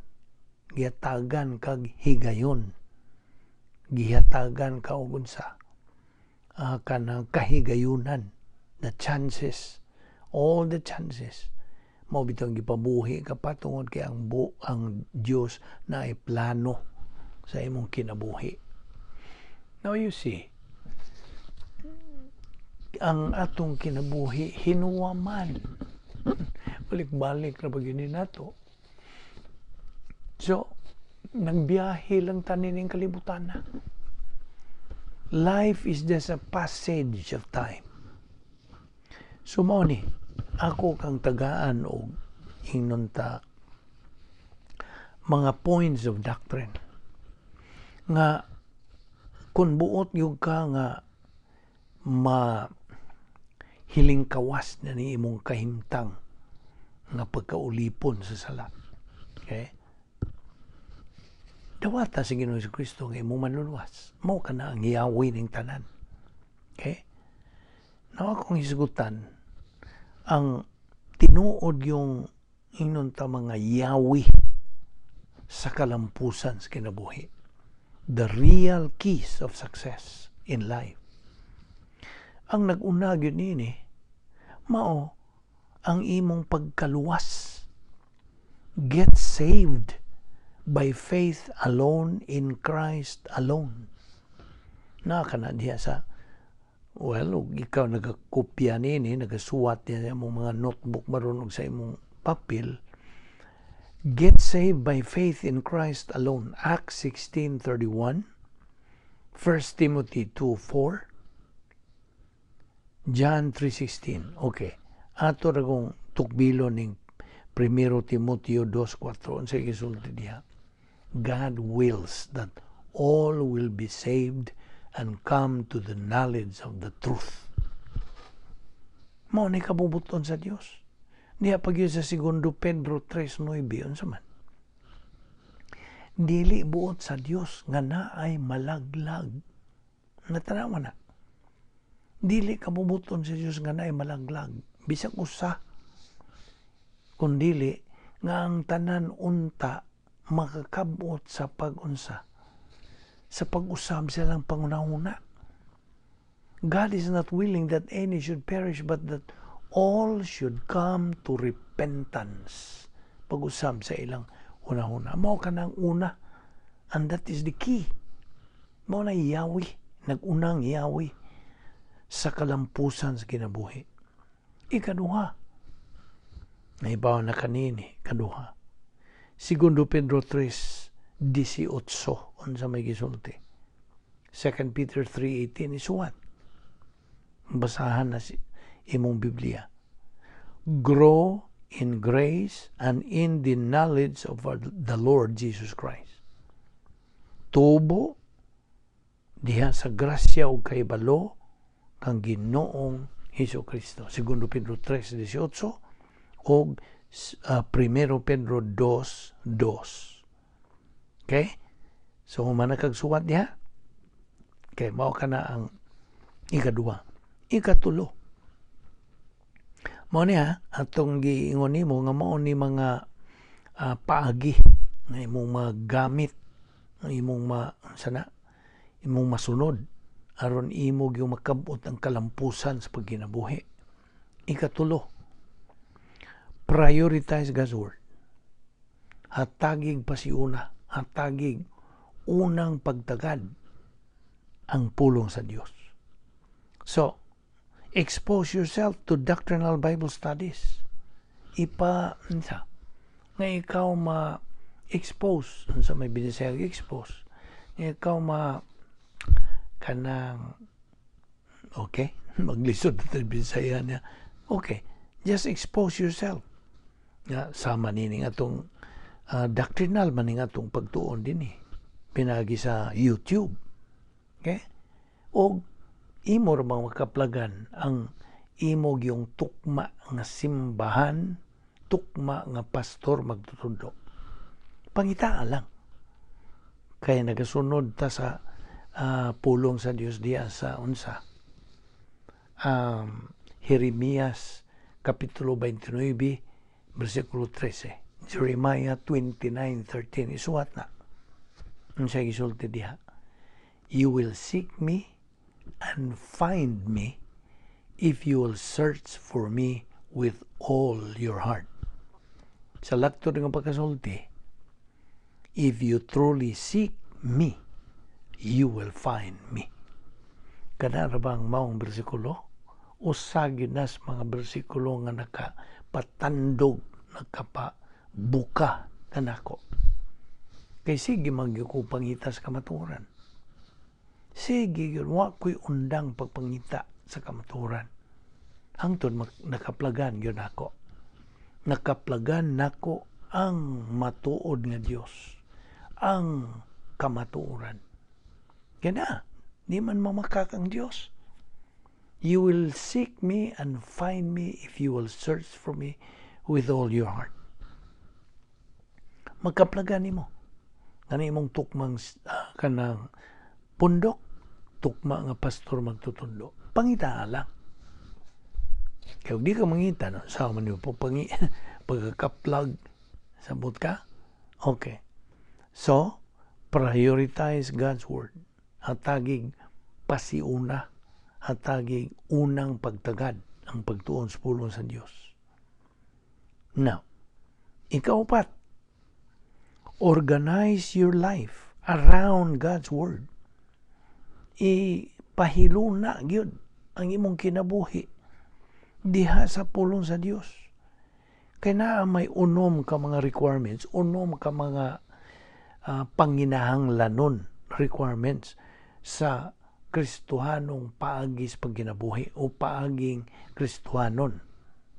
Gihatagan kag higayon, gihatagan ka og unsa, kanang kahigayunan, the chances, all the chances. Mao bitong gipabuhi ka pa tungod kay ang Dios na ay plano sa imong kinabuhi. Now you see, ang atong kinabuhi hinuwaman. Balik-balik ra ba gyud nato. So, nagbiyahe lang tanin ning kalibutan na. Life is just a passage of time. So mao ni, ako kang tagaan og ingnon ta mga points of doctrine nga kung buot yung ka nga ma hiling kawas na ni imong kahimtang nga pagkaulipon sa sala. Okay? Dawata si Ginoong Kristo nga imong manluluwas. Mao kana ang yawi ning tanan. Okay? Now akong hisgutan ang tinuod yung ingnon ta mga yawi sa kalampusan sa kinabuhi. The real keys of success in life. Ang nag-una gyud nini mao ang imong pagkaluwas. Get saved by faith alone in Christ alone. Na kana diha sa, well, ug ikaw nagakopya nini, nagasuwat niya sa imong mga notebook maron og sa imong papel. Get saved by faith in Christ alone. Acts 16:31, 1 Timothy 2:4, John 3:16. Okay. Ato ra kong tukbilo ning 1 Timoteo 2:4. Unsay gisulti diha? God wills that all will be saved and come to the knowledge of the truth. Mao ni kabubuton sa Dios. Diha pag sa Segundo Pedro 3:9, unsa man? Dili buot sa Dios nga naay malaglag. Natanawa na. Dili kabubuton sa Dios nga naay malaglag. Bisag usa. Kundili nga ang tanan unta makakabot sa pag-unsa, sa pag-usab sa ilang pangunahuna. God is not willing that any should perish, but that all should come to repentance. Pag-usab sa ilang hunahuna. Mao kanang una. And that is the key. Mao na yawi. Nag-unang yawi sa kalampusan sa kinabuhi. Ikaduha. Nahibaw na kanini, kaduha. Segundo Pedro 3:18, unsa may gisulti? 2 Peter 3:18 is what? Basahan na si imong Biblia. Grow in grace and in the knowledge of the Lord Jesus Christ. Tubo diha sa grasya ug kahibalo kang Ginoong Hesus Kristo. Segundo Pedro 3:18 og Primero Pedro 2:2. Okay? So human na kag suwat diha. Okay, mao kana ang ikaduha. Ikatulo. Mao niya atong giingon nimo nga mao ni mga paagi nga imong magamit, nga imong ma sana imong masunod aron imo gyud makabot ang kalampusan sa pagkinabuhi. Ikatulo, prioritize God's word. Hatagig pasiuna, hatagig unang pagtagad ang pulong sa Dios. So, expose yourself to doctrinal Bible studies. Ipa, unsa, nga ikaw ma-expose, unsa may Binisaya expose, nga ikaw ma, kanang, okay, maglisod na Bisaya niya. Okay, just expose yourself. Nga, sama nining atong doctrinal maning atong pagtuon din eh. Pinagi sa YouTube. Okay? O imo ra bang makaplagan ang imo yung tukma nga simbahan, tukma nga pastor magtutudlo. Pangitaa lang. Kaya nagasunod ta sa pulong sa Dios diya sa unsa. Jeremias Kapitulo 29, versikulo 13. Jeremiah 29:13. Isuwat na. Unsa gisulti diha? "You will seek me and find me if you will search for me with all your heart." Sa laktod nga pagkasulti, "If you truly seek me, you will find me." Kana ra bang maong bersikulo? Usa gyud nas mga bersikulo nga nakapatandog, nakapabuka kanako. Kay sige man gyud ko pangita sa kamatuoran. Sige gyud, wa ko'y undang pagpangita sa kamatuoran. Hangtod nakaplagan gyud nako. Nakaplagan nako ang matuod nga Dios, ang kamatuoran. Kaya di man mamakak ang Dios. "You will seek me and find me if you will search for me with all your heart." Magkaplagan nimo. Kani imong tukmang kanang pundok, tukma nga pastor magtutudlo. Pangita lang. Kaya di ka mangita, no? Sa man po pangi pagkakaplag, sabot ka? Okay. So, prioritize God's Word. Hatagig pasiuna, hatagig unang pagtagad ang pagtuon sa pulong sa Dios. Now, ikaupat, organize your life around God's Word. Ipahiluna gyud ang imong kinabuhi diha sa pulong sa Dios. Kay naa may 6 ka mga requirements, 6 ka mga panginahanglanon requirements sa Kristohanong paagi sa pagkinabuhi o paaging Kristohanon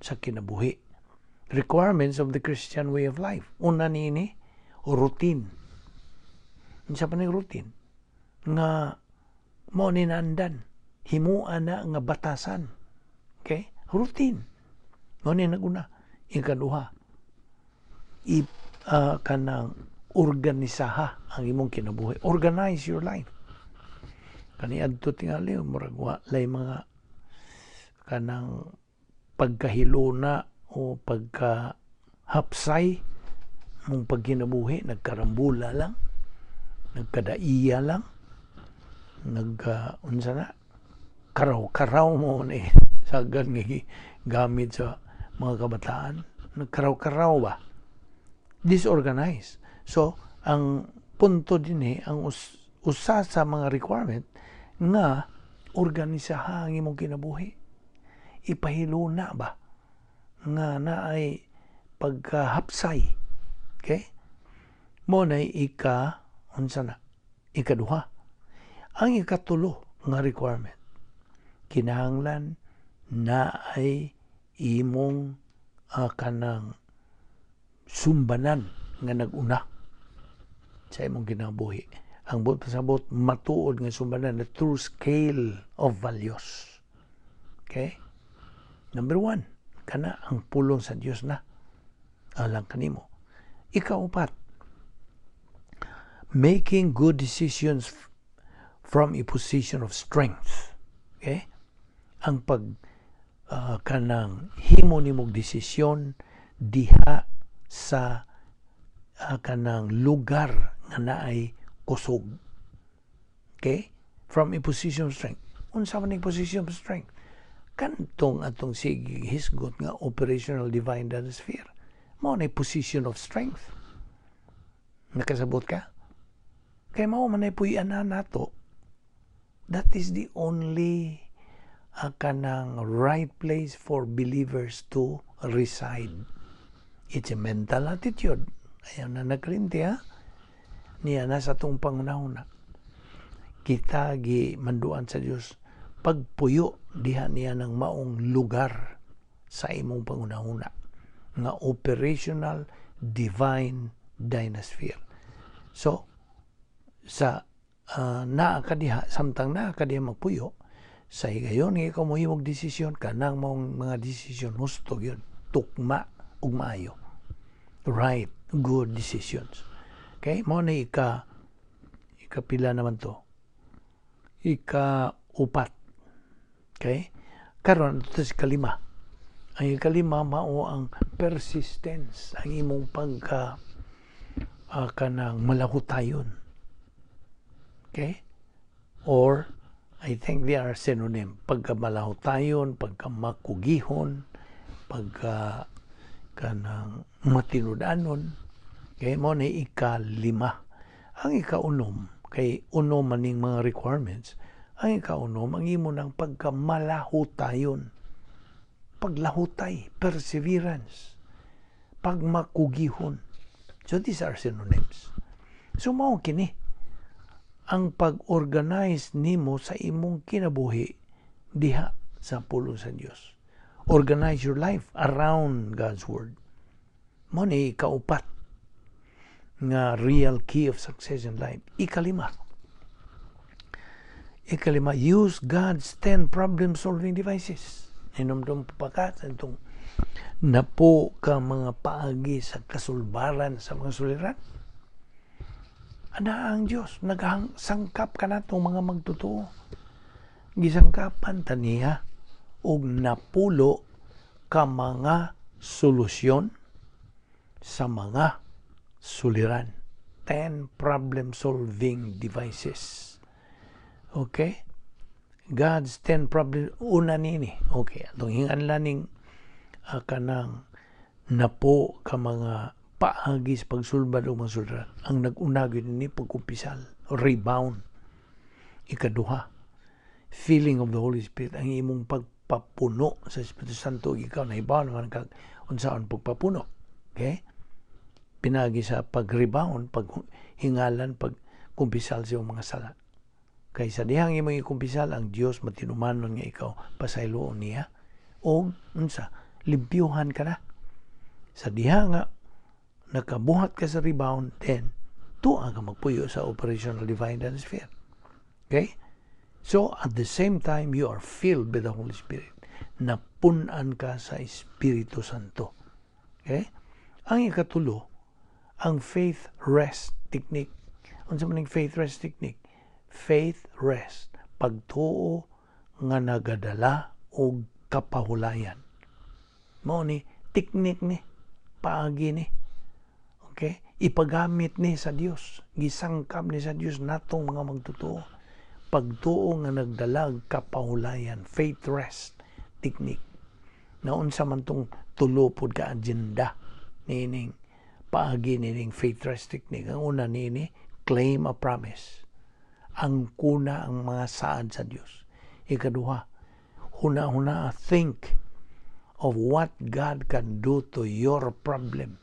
sa kinabuhi. Requirements of the Christian way of life. Una niini, routine. Unsa pa ni routine? Nga mo ni naandan, himuan na nga batasan. Okay? Routine. Mo ni naguna. Ikaduha, kanang organisaha ang imong kinabuhi. Organize your life. Kani adto tingali murag walay mga kanang pagkahiluna o pagkahapsay mong pagkinabuhi, nagkarambula lang, nagkadaiya lang, nagka unsa na, karaw-karaw mo ni sagad nga gamit sa mga kabataan, nagkaraw-karaw ba, disorganized. So ang punto dinhi, ang usa sa mga requirement nga organisaha ang imong kinabuhi, ipahiluna ba nga naay pagkahapsay. Okay, mo nay ika unsa na, ikaduha. Ang ikatulo nga requirement, kinahanglan naay imong kanang sumbanan nga nag-una sa imong kinabuhi. Ang buot pasabot, matuod nga sumbanan, the true scale of values. Okay? Number 1, kana ang pulong sa Dios na alang kanimo. Ikaupat, making good decisions from a position of strength. Okay? Ang pag kanang himo nimog desisyon diha sa kanang lugar nga naay kusog. Okay? From a position of strength. Unsa man ning position of strength? Kantong atong sige hisgot nga operational divine sphere. Mao na position of strength. Nakasabot ka? Kay mao man ay puy-an na nato. That is the only kanang right place for believers to reside. It's a mental attitude. Ayaw na nagkalimti, ha? Niya na sa itong pangunahuna. Kita gi manduan sa Dios pagpuyo diha niya ng maong lugar sa imong pangunahuna nga operational divine dynasphere. So sa naa ka diha, samtang naa ka diha magpuyo, sa higayon nga ikaw mohimog desisyon, kanang maong mga desisyon husto gyud, tukma ug maayo. Right, good decisions. Okay, mao na ikapila naman to? Ika-upat. Okay? Karon ito sa ikalima. Ang ikalima mao ang persistence, ang imong pagka kanang malahutayon. Okay? Or I think they are synonym. Pagka malahutayon, pagka makugihon, pagka kanang matinud-anon. Okay, mao na ikalima. Ang ikaunom, kay unom maning mga requirements, ang ikaunom, ang imo ng pagkamalahutayon. Paglahutay, perseverance, pagmakugihon. So these are synonyms. So mao kini ang pag-organize nimo sa imong kinabuhi diha sa pulong sa Dios. Organize your life around God's Word. Mao ni ikaupat nga real key of success in life. Ikalima. Ikalima, use God's 10 problem-solving devices. Hinumdum pa ka sa itong napo ka mga paagi sa kasulbaran sa mga suliran. Ana ang Dios nagsangkap kanatong mga magtotoo. Gisangkapan ta niya og 10 ka mga solusyon sa mga suliran. 10 problem solving devices. Okay? God's 10 problem, una nini. Okay, atong hinganlan ning kanang 10 ka mga paagi sa pagsulbad og mga suliran. Ang nag-una gyud ni, pagkumpisal, rebound. Ikaduha, filling of the Holy Spirit, ang imong pagpapuno sa Espiritu Santo. Ikaw nahibaw naman kag unsaon pagpapuno. Okay? Pinagi sa pag-rebound, paghingalan, pagkumpisal sa imong mga sala. Kay sa dihang imong ikumpisal, ang Dios matinumanon nga ikaw pasayloon niya o unsa, limpyuhan ka na. Sa diha nga nakabuhat ka sa rebound, then tuwa ka magpuyo sa operational divine sphere. Okay? So, at the same time, you are filled with the Holy Spirit. Napunan ka sa Espiritu Santo. Okay? Ang ikatulo, ang faith rest technique. Unsa man ning faith rest technique? Faith rest. Pagtuo nga nagadala og kapahulayan. Mao ni technique ni, paagi ni. Okay? Ipagamit ni sa Dios. Gisangkap ni sa Dios natong mga magtotoo. Pagtuo nga nagdalag kapahulayan, faith rest technique. Naunsa man tong tulo pod ka agenda niining paagi nining faith rest technique? Ang una niini, claim a promise. Angkona ang mga saad sa Dios. Ikaduha, huna-huna, think of what God can do to your problem.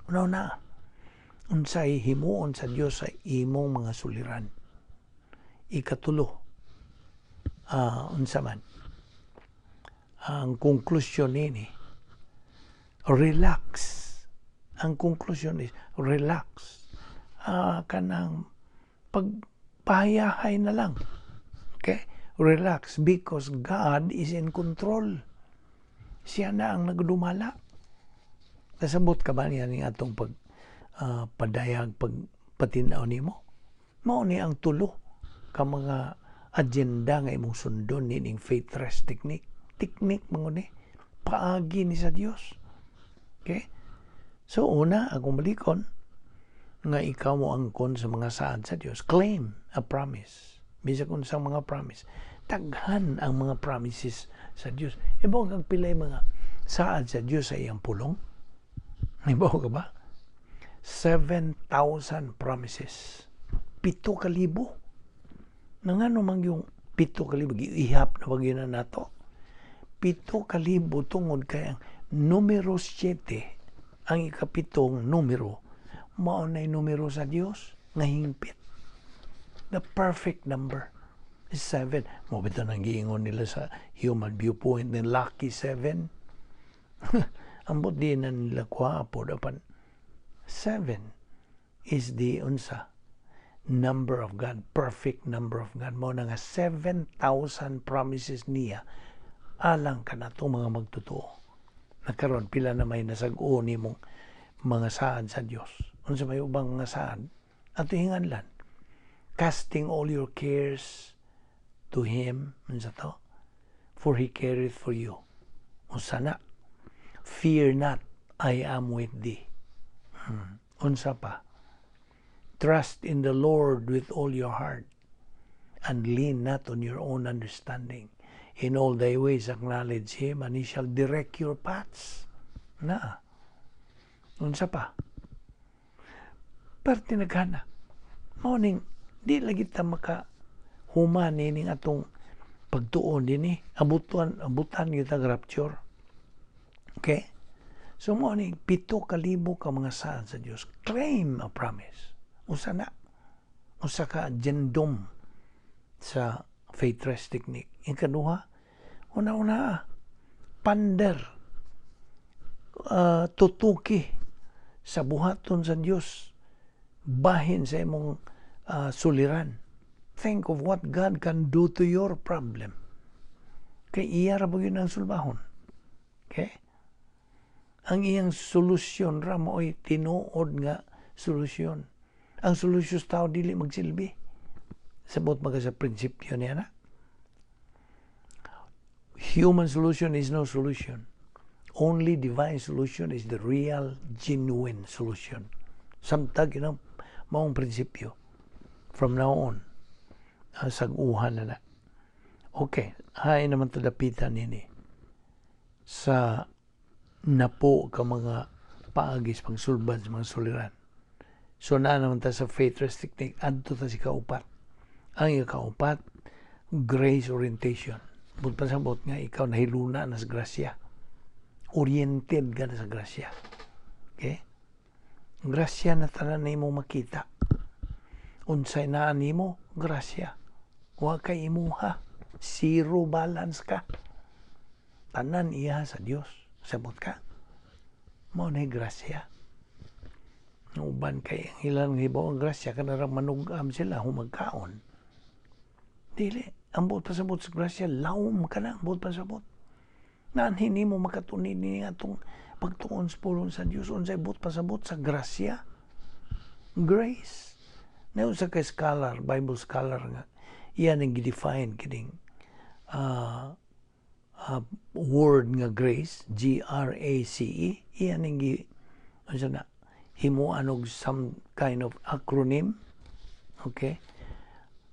Una-una, unsay himuon sa Dios sa imong mga suliran. Ikatulo, unsa man ang konklusyon nini? Relax. Ang konklusyon is relax. Kanang pagpahayahay na lang. Okay? Relax because God is in control. Siya na ang nagdumala. Nasabot ka ba niya ning atong pag padayag, pag patinaw nimo? Mao ni ang tulo ka mga agenda nga imong sundon nining faith rest technique. Technique man ni, paagi ni sa Dios. Okay? So una, akong balikon nga ikaw mo angkon sa mga saad sa Dios. Claim a promise. Bisag unsang mga promise. Daghan ang mga promises sa Dios. Ibaw kang pilay mga saad sa Dios sa iyang pulong? Ibaw ka ba? 7,000 promises. 7,000. Nangano man yung 7,000? Ihap na ba na nato? 7,000 tungod kay ang numero 7, ang ikapitong numero, mao na numero sa Dios nga hingpit. The perfect number is 7. Mao bitaw nang giingon nila sa human viewpoint ng lucky 7. Ambot di na nila kuha po apan 7 is the unsa, number of God, perfect number of God. Mao na nga 7,000 promises niya alang kanato mga magtotoo. Nakaron pila na may nasag-o nimong mga saad sa Dios? Unsa may ubang mga saad? Ato hinganlan. Casting all your cares to Him, unsa to? For He careth for you. Usa na. Fear not, I am with thee. Unsa pa? Trust in the Lord with all your heart and lean not on your own understanding. In all thy ways acknowledge Him and He shall direct your paths. Na. Unsa pa? Parte naghana. Mao ning di lagi ta maka human ning atong pagtuon dinhi, abutan abutan kita rapture. Okay? So mao ni 7,000 ka mga saad sa Dios. Claim a promise. Usa na. Usa ka agendum sa faith rest technique. Ikaduha, una-una, ponder, tutuki sa buhaton sa Dios bahin sa imong suliran. Think of what God can do to your problem. Kay iya ra ba gyud ang sulbahon. Okay? Ang iyang solusyon ra mao'y tinuod nga solusyon. Ang solusyon sa tao dili magsilbi. Sabot man ka sa prinsipyo niya na. Human solution is no solution. Only divine solution is the real, genuine solution. Samtag yun ang maong prinsipyo. From now on, sag-uhan na na. Okay, hay naman to dapitan nini sa napo ka mga paagis pangsulbad sa mga suliran. So na naman ta sa faith rest technique, adto ta sa ikaupat. Ang ikaupat, grace orientation. Buot pasabot nga ikaw nahiluna na sa grasya. Oriented ka na sa grasya. Okay? Grasya na tanan nimo makita. Unsay naa nimo, grasya. Wa kay imuha. Zero balance ka. Tanan iya sa Dios. Sabot ka? Mao na grasya. Uban kay ang ilang hibaw ang grasya kanarang manugam sila humagkaon. Dili. Ang buot pasabot sa grasya, lawom ka na ang buot pasabot. Naan hindi mo makatunid ni atong pagtuon sa pulong sa Dios, unsay buot pasabot sa grasya. Grace. Na usa ka scholar, Bible scholar nga iyan ang gi-define kining word nga grace, G R A C E, iyan ang gi unsa na himuan og some kind of acronym. Okay?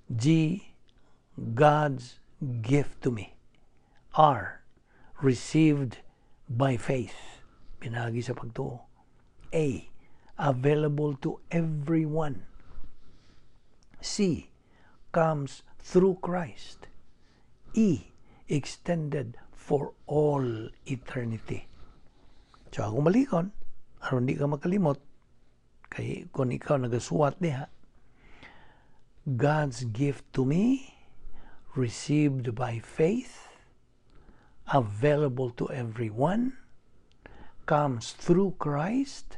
G, God's gift to me. R, received by faith. Pinagi sa pagtuo. A, available to everyone. C, comes through Christ. E, extended for all eternity. So akong balikon, aron di ka makalimot, kay kung ikaw nagasuwat diha, God's gift to me, received by faith, available to everyone, comes through Christ,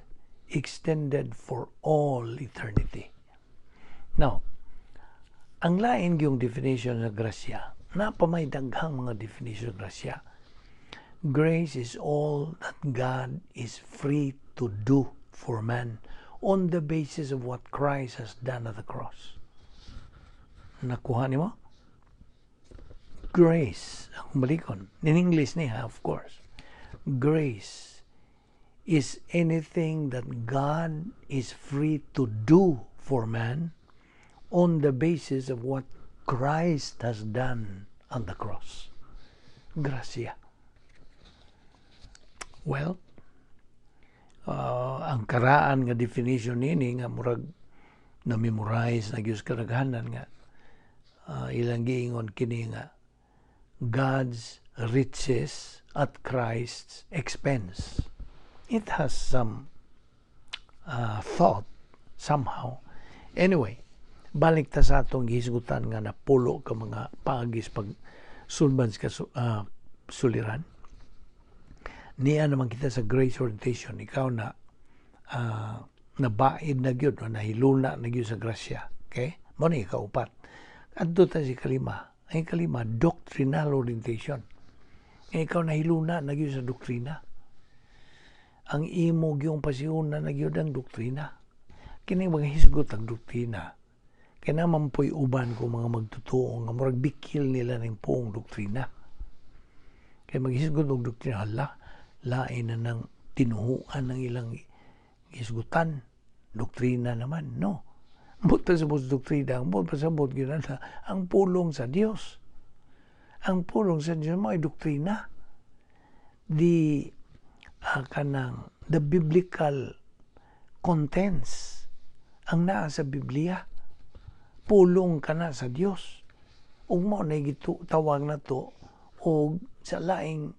extended for all eternity. Now, ang lain yung definition sa grasya, napamay daghang mga definition sa grasya. Grace is all that God is free to do for man on the basis of what Christ has done at the cross. Nakuha nimo? Grace, ang balikon. In English niya, of course. Grace is anything that God is free to do for man on the basis of what Christ has done on the cross. Gracia. Well, ang karaan nga definition nini nga murag na-memorize na gyud kadaghanan nga ilang giingon kini nga God's riches at Christ's expense. It has some thought somehow. Anyway, balik ta sa atong gihisgutan nga napulo ka mga paagis pag sulbad ka suliran. Niya naman kita sa grace orientation. Ikaw na nabaid na gyud, no, nahiluna na gyud sa grasya. Okay? Mao ni ikaupat. Adto ta sa ikalima. Ang ikalima, doctrinal orientation. Ikaw nahiluna na gyud sa doktrina. Ang imo gyung pasiuna na gyud ang doktrina. Kini mga hisgot ang doktrina. Kaya naman po'y uban ko mga magtutuo nga murag bikil nila ng puong doktrina. Kaya maghisgot og doktrina, hala, lain na ng tinuhuan ng ilang hisgutan. Doktrina naman, no. Buot pasabot sa doktrina, ang buot pasabot gyud na ang pulong sa Dios. Ang pulong sa Dios mao'y doktrina. The kanang the biblical contents ang naa sa Biblia. Pulong ka na sa Dios. Ug mao na tawag na to og sa laing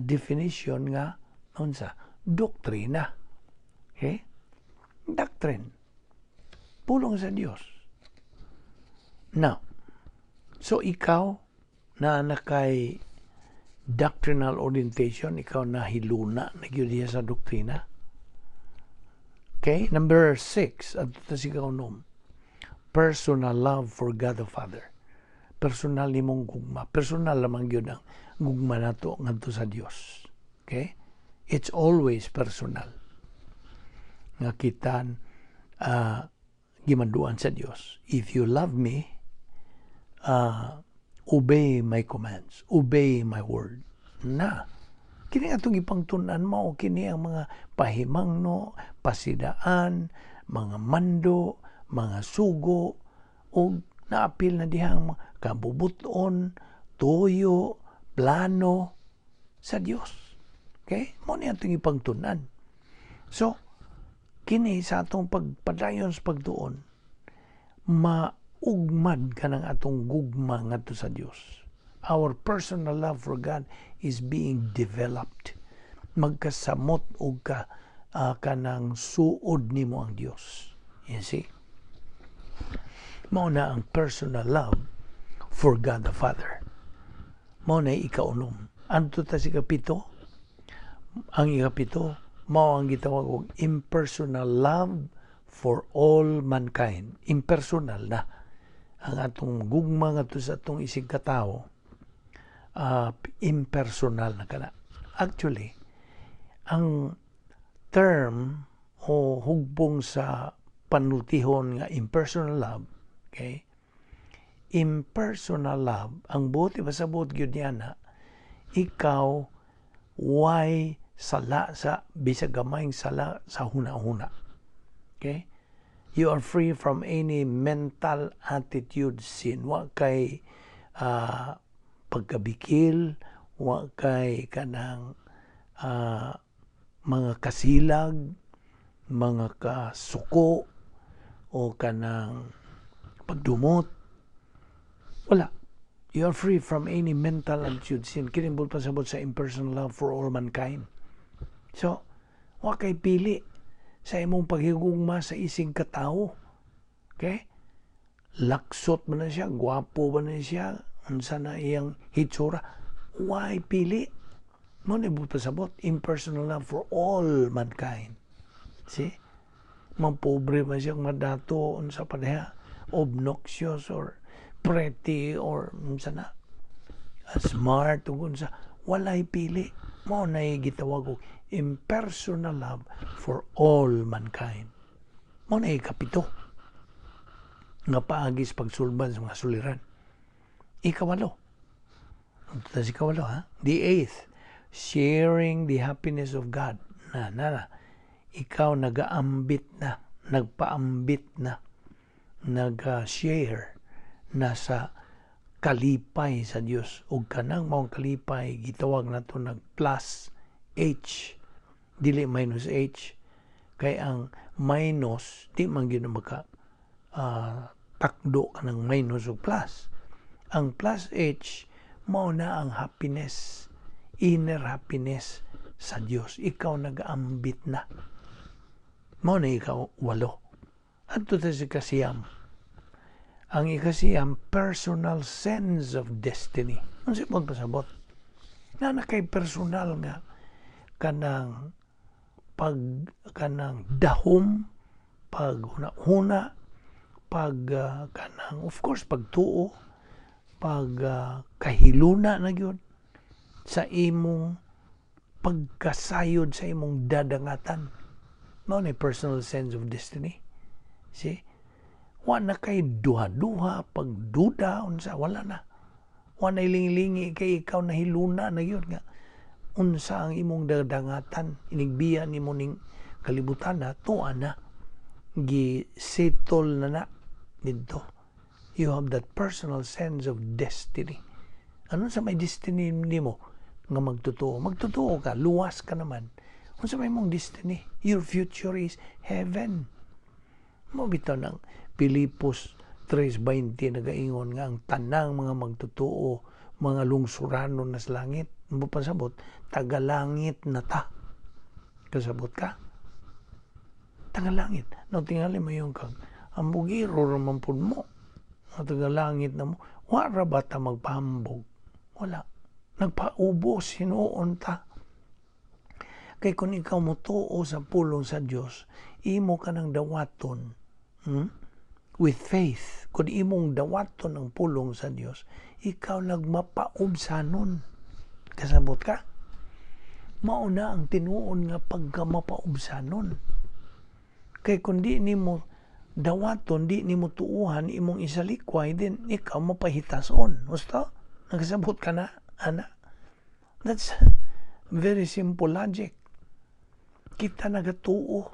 definition nga unsa, doktrina. Okay? Doctrine. Pulong sa Dios. Now, so ikaw na nakay doctrinal orientation, ikaw na hiluna na gyud sa doktrina. Okay, number 6, at sa ikaunom, personal love for God the Father. Personal nimong gugma. Personal lamang gyud ang gugma nato ngadto sa Dios. Okay? It's always personal. Nga kitan Gimanduan sa Dios. "If you love me, obey my commands, obey my word." Na, kini atong ipangtun-an, mao kini ang mga pahimangno, pasidaan, mga mando, mga sugo, ug naapil na diha ang mga kabubuton, tuyo, plano sa Dios. Okay? Mao ni atong ipangtun-an. So, kini sa atong pagpadayon sa pagtuon, maugmad ka ng atong gugma ngadto sa Dios. Our personal love for God is being developed. Magkasamot og ka kanang suod nimo ang Dios. You see? Mao na ang personal love for God the Father. Mao na ikaunom. Adto ta sa ikapito. Ang ikapito, mao ang gitawag og impersonal love for all mankind. Impersonal na ang atong gugma ngadto sa atong isig katawo, impersonal na kana. Actually, ang term o hugbong sa panultihon nga impersonal love, okay? Impersonal love, ang buot ipasabot gyud niya na ikaw way sala sa bisag gamayng sala sa huna-huna. Okay? You are free from any mental attitude sin. Wa kay pagkabikil, wa kay kanang mga kasilag, mga kasuko, o kanang pagdumot. Wala. You are free from any mental attitude sin. Kini pasabot sa impersonal love for all mankind. So, wa kay pili sa imong paghigugma sa isig katawo. Okay? Laksot man na siya, gwapo ba na siya, unsa na iyang hitsura. Why pili? Mao ni pasabot, impersonal love for all mankind. See? Mapobre man siya, madato, unsa pa diha, obnoxious or pretty or unsa na, smart ug unsa, walay pili. Mao na gitawag og impersonal love for all mankind. Mao na ikapito nga paagi sa pagsulbad sa mga suliran. Ikawalo. Tas ikawalo, ha? The eighth, sharing the happiness of God. Na, na, na. Ikaw nagaambit na, nagpaambit na, nag-share na sa kalipay sa Dios, ug kanang maong kalipay gitawag nato nag plus H, dili minus H, kay ang minus di man gyud maka takdo kanang minus ug plus. Ang plus H, mao na ang happiness, inner happiness sa Dios. Ikaw nagaambit na. Mao na ikawalo. Adto ta sa ikasiyam. Ang ikasiyam, personal sense of destiny. Unsa pong pasabot? Na na kay personal nga kanang pag kanang dahom, pag huna-huna, pag kanang, of course, pagtuo, pag kahiluna na gyud sa imong pagkasayod sa imong dadangatan. Mao ni personal sense of destiny. See? Wa na kay duha-duha, pagduda, unsa, wala na. Wa na ilingi-lingi kay ikaw nahiluna na gyud nga unsa ang imong dadangatan, inigbiya nimo ning kalibutan na, tuwa na, gi-settle na na didto. You have that personal sense of destiny. Ano sa may destiny nimo nga magtotoo? Magtotoo ka, luwas ka naman. Unsa may mong destiny? Your future is heaven. Mao bitaw ng Pilipos 3:20 nagaingon nga ang tanang mga magtotoo, mga lungsuranon na sa langit. Mo pasabot, tagalangit na ta. Kasabot ka? Tagalangit. No, tingali mo yung kag, ambugiro raman pud mo. Nga tagalangit na mo. Wa ra ba ta magpahambog? Wala. Nagpaubos, hinuon ta. Kay kung ikaw motuo sa pulong sa Dios, imo ka ng dawaton, With faith, kung imong dawaton ang pulong sa Dios, ikaw nagmapaubsanon. Kasabot ka? Mao na ang tinuon nga pagkamapaubsanon. Kay kung di nimo Dawaton di nimo tuuhan, imong isalikway, then ikaw mapahitason. Gusto? Nagsabot ka na, ana? That's very simple logic. Kita nagatuo,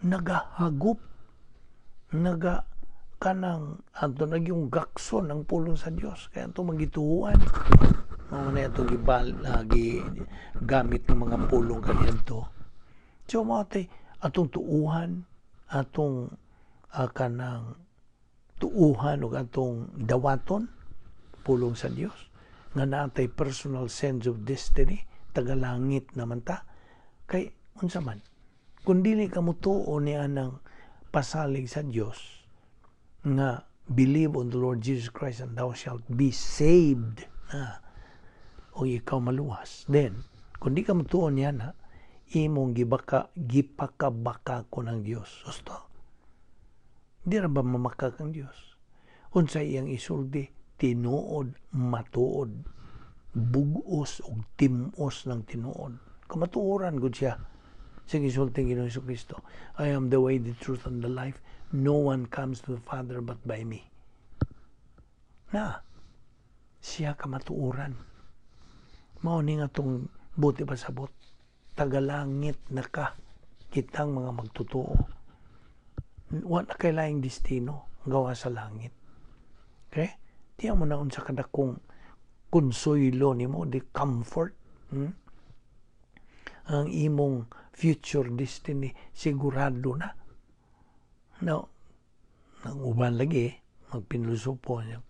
nagahagop, naga kanang ato nagyung gakson ang pulong sa Dios kaya ato magituohan. Mao na ato gibal lagi gamit ng mga pulong kaniadto. So mao tay atong tuuhan, atong kanang tuuhan ug atong dawaton pulong sa Dios nga naatay personal sense of destiny, tagalangit naman ta. Kay unsa man kung dili ka motuo ni anang pasalig sa Dios nga "Believe on the Lord Jesus Christ and thou shalt be saved" na o ikaw maluwas, then kung di ka motuo niya na imong gibaka, gipakabaka ko ng Dios. Gusto, di ra ba mamakak ang Dios? Unsa iyang isulti? Tinuod, matuod, bugos ug tim-os ng tinuod. Kamatuoran gud siya sa gisulti ng Ginoong Kristo. "I am the way, the truth, and the life. No one comes to the Father but by me." Na, siya kamatuoran. Mao ni nga tong buti pasabot. Tagalangit na ka kitang mga magtotoo. Wa na kay laing destino gawa sa langit. Okay? Tiyan mo na unsa kadakong konsuelo nimo, the comfort. Ang imong future destiny sigurado na. No, nang uban lagi magpinusupo niya.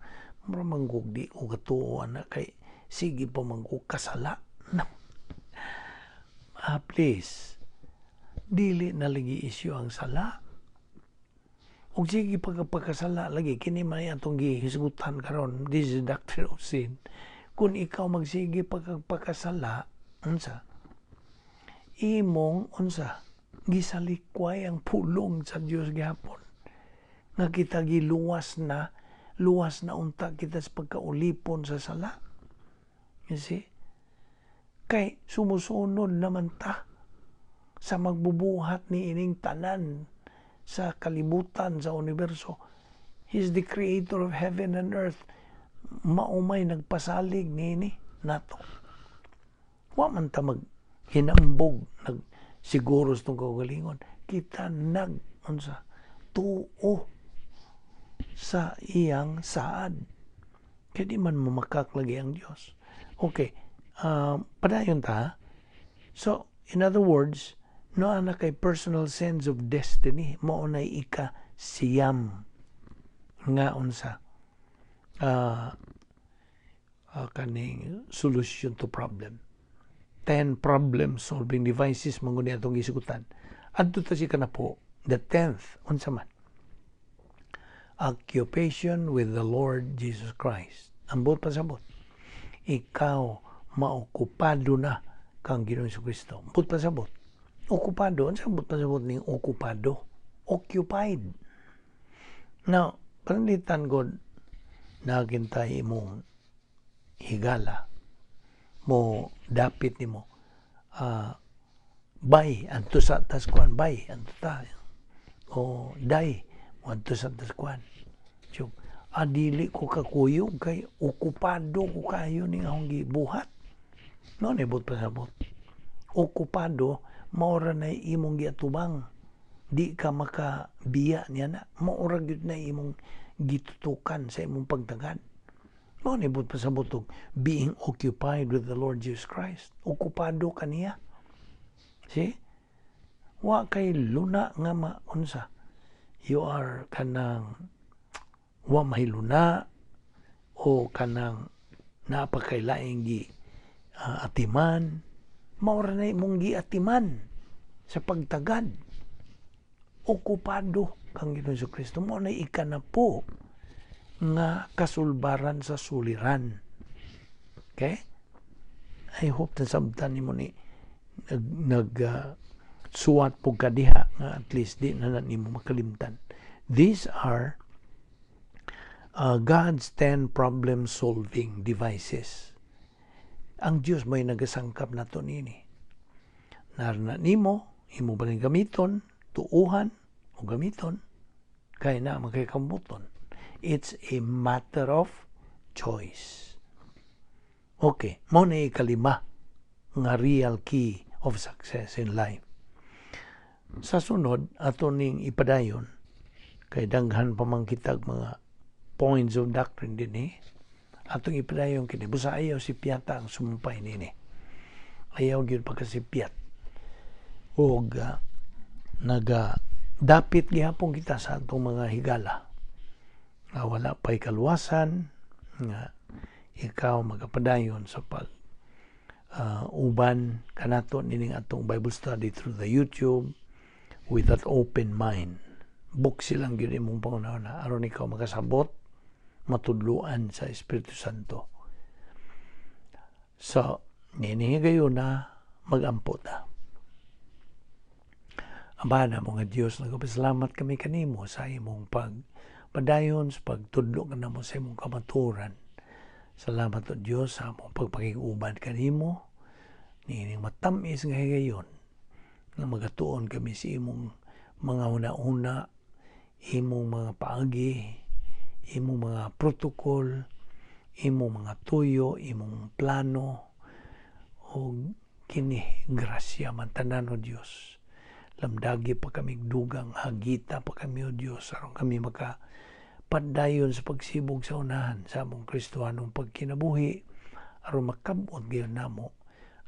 Mura manggug di ko katuo ana kay sige pa man ko kasala. No. Ah, please. Dili na lagi isyu ang sala. Ug sige pagkapagkasala lagi, kini man atong gihisgutan karon. This is the doctrine of sin. Kung ikaw magsige pagkapagkasala, unsa? Imong unsa? Gisalikway ang pulong sa Dios gihapon. Nga kita giluwas na, luwas na unta kita sa pagkaulipon sa sala. You see? Kay sumusunod naman ta sa magbubuhat ni ining tanan sa kalibutan, sa universo. He's the creator of heaven and earth. Maumay nagpasalig niini nato. Wa man ta mag hinambog, nag siguro sa itong kaugalingon. Kita nag unsa, tuo sa iyang saad. Kaya di man mamakak lagi ang Diyos. Okay, padayon ta. So, in other words, no ana kay personal sense of destiny, mao na ika siyam nga unsa kaning solution to problem. 10 problem solving devices man gud atong gisgutan. Adto ta si kanapo, the 10th, unsa man? Occupation with the Lord Jesus Christ. Ambot pasabot. Ikaw maokupado na kang Ginoong Kristo. Ambot pasabot. Okupado. Unsa ambot pasabot ning okupado? Occupied. Now, pananglitan god nagintay imong higala mo dapit nimo, "Bay, adto sa tas kuan, bay, adto ta," o "Day, adto sa tas kuan." So, "Adili ko kakuyog kay okupado ko kayo ning akong gibuhat." No nibot pasabot. Okupado, mao ra na imong giatubang. Di ka makabiya niya na. Mao ra gyud na imong gitutukan sa imong pagtagad. Mao ni buot pasabot og being occupied with the Lord Jesus Christ. Okupado ka niya. See? Wa kay luna nga maunsa. You are kanang wa mahiluna o kanang napakailaing gi atiman. Mao ra na imong giatiman sa pagtagad. Okupado kang Ginoong Kristo. Mao na ikanapo nga kasulbaran sa suliran. Okay? I hope na samtan nimo ni nag suwat po ka diha nga at least di na nimo makalimtan. These are God's 10 problem solving devices. Ang Dios may nagasangkap nato nini. Narna nimo, imo ba gamiton, tuuhan o gamiton. Kay naa man kay kambuton. It's a matter of choice. Okay, mao na ikalima nga real key of success in life. Sa sunod, ato ning ipadayon kay daghan pa man kitag mga points of doctrine dinhi. Atong ipadayon kini busa ayaw sipyata ang sumpay nini. Ayaw gyud pagkasipyat. Og naga dapit gihapon kita sa atong mga higala nga wala pa'y kaluwasan, nga ikaw magapadayon sa pag uban kanato nining atong Bible study through the YouTube with that open mind. Buksi lang gyud imong panghuna aron ikaw makasabot, matudluan sa Espiritu Santo. So, niini higayon na magampo ta. Ama namo nga Dios, nagapasalamat kami kanimo sa imong pagpadayon sa pagtudlo kanamo sa imong kamatuoran. Salamat, O Dios, sa among pagpakig-uban kanimo niining matamis nga higayon nga magatuon kami sa imong mga huna-huna, imong mga paagi, imong mga protocol, imong mga tuyo, imong plano, o kini grasya man tanan, O Dios. Lamdagi pa kami dugang, hagita pa kami, O Dios, aron kami maka padayon sa pagsibog sa unahan sa among Kristohanong pagkinabuhi, aron makabot gayon namo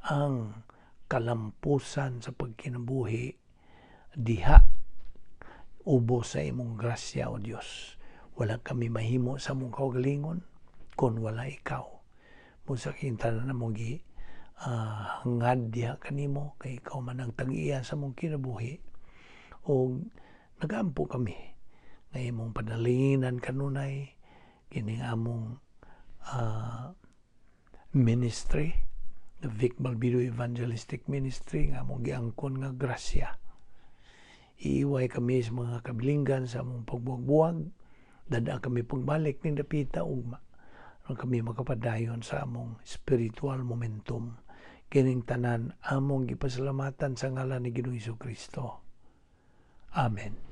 ang kalampusan sa pagkinabuhi diha ubos sa imong grasya, O Dios. Wala kami mahimo sa among kaugalingon kon wala ikaw. Busa kintanan namo gi hangad diha kanimo kay ikaw man ang tag-iya sa among kinabuhi. O nagampo kami nga imong padalinginan kanunay kining among ministry, the Vic Balbido Evangelistic Ministry, nga among giangkon nga grasya. Iiway kami sa mga kabilinggan sa among pagbuwag-buwag, dada kami pagbalik ning dapita ugma aron kami makapadayon sa among spiritual momentum. Kining tanan among gipasalamatan sa ngalan ni Ginoong Kristo. Amen.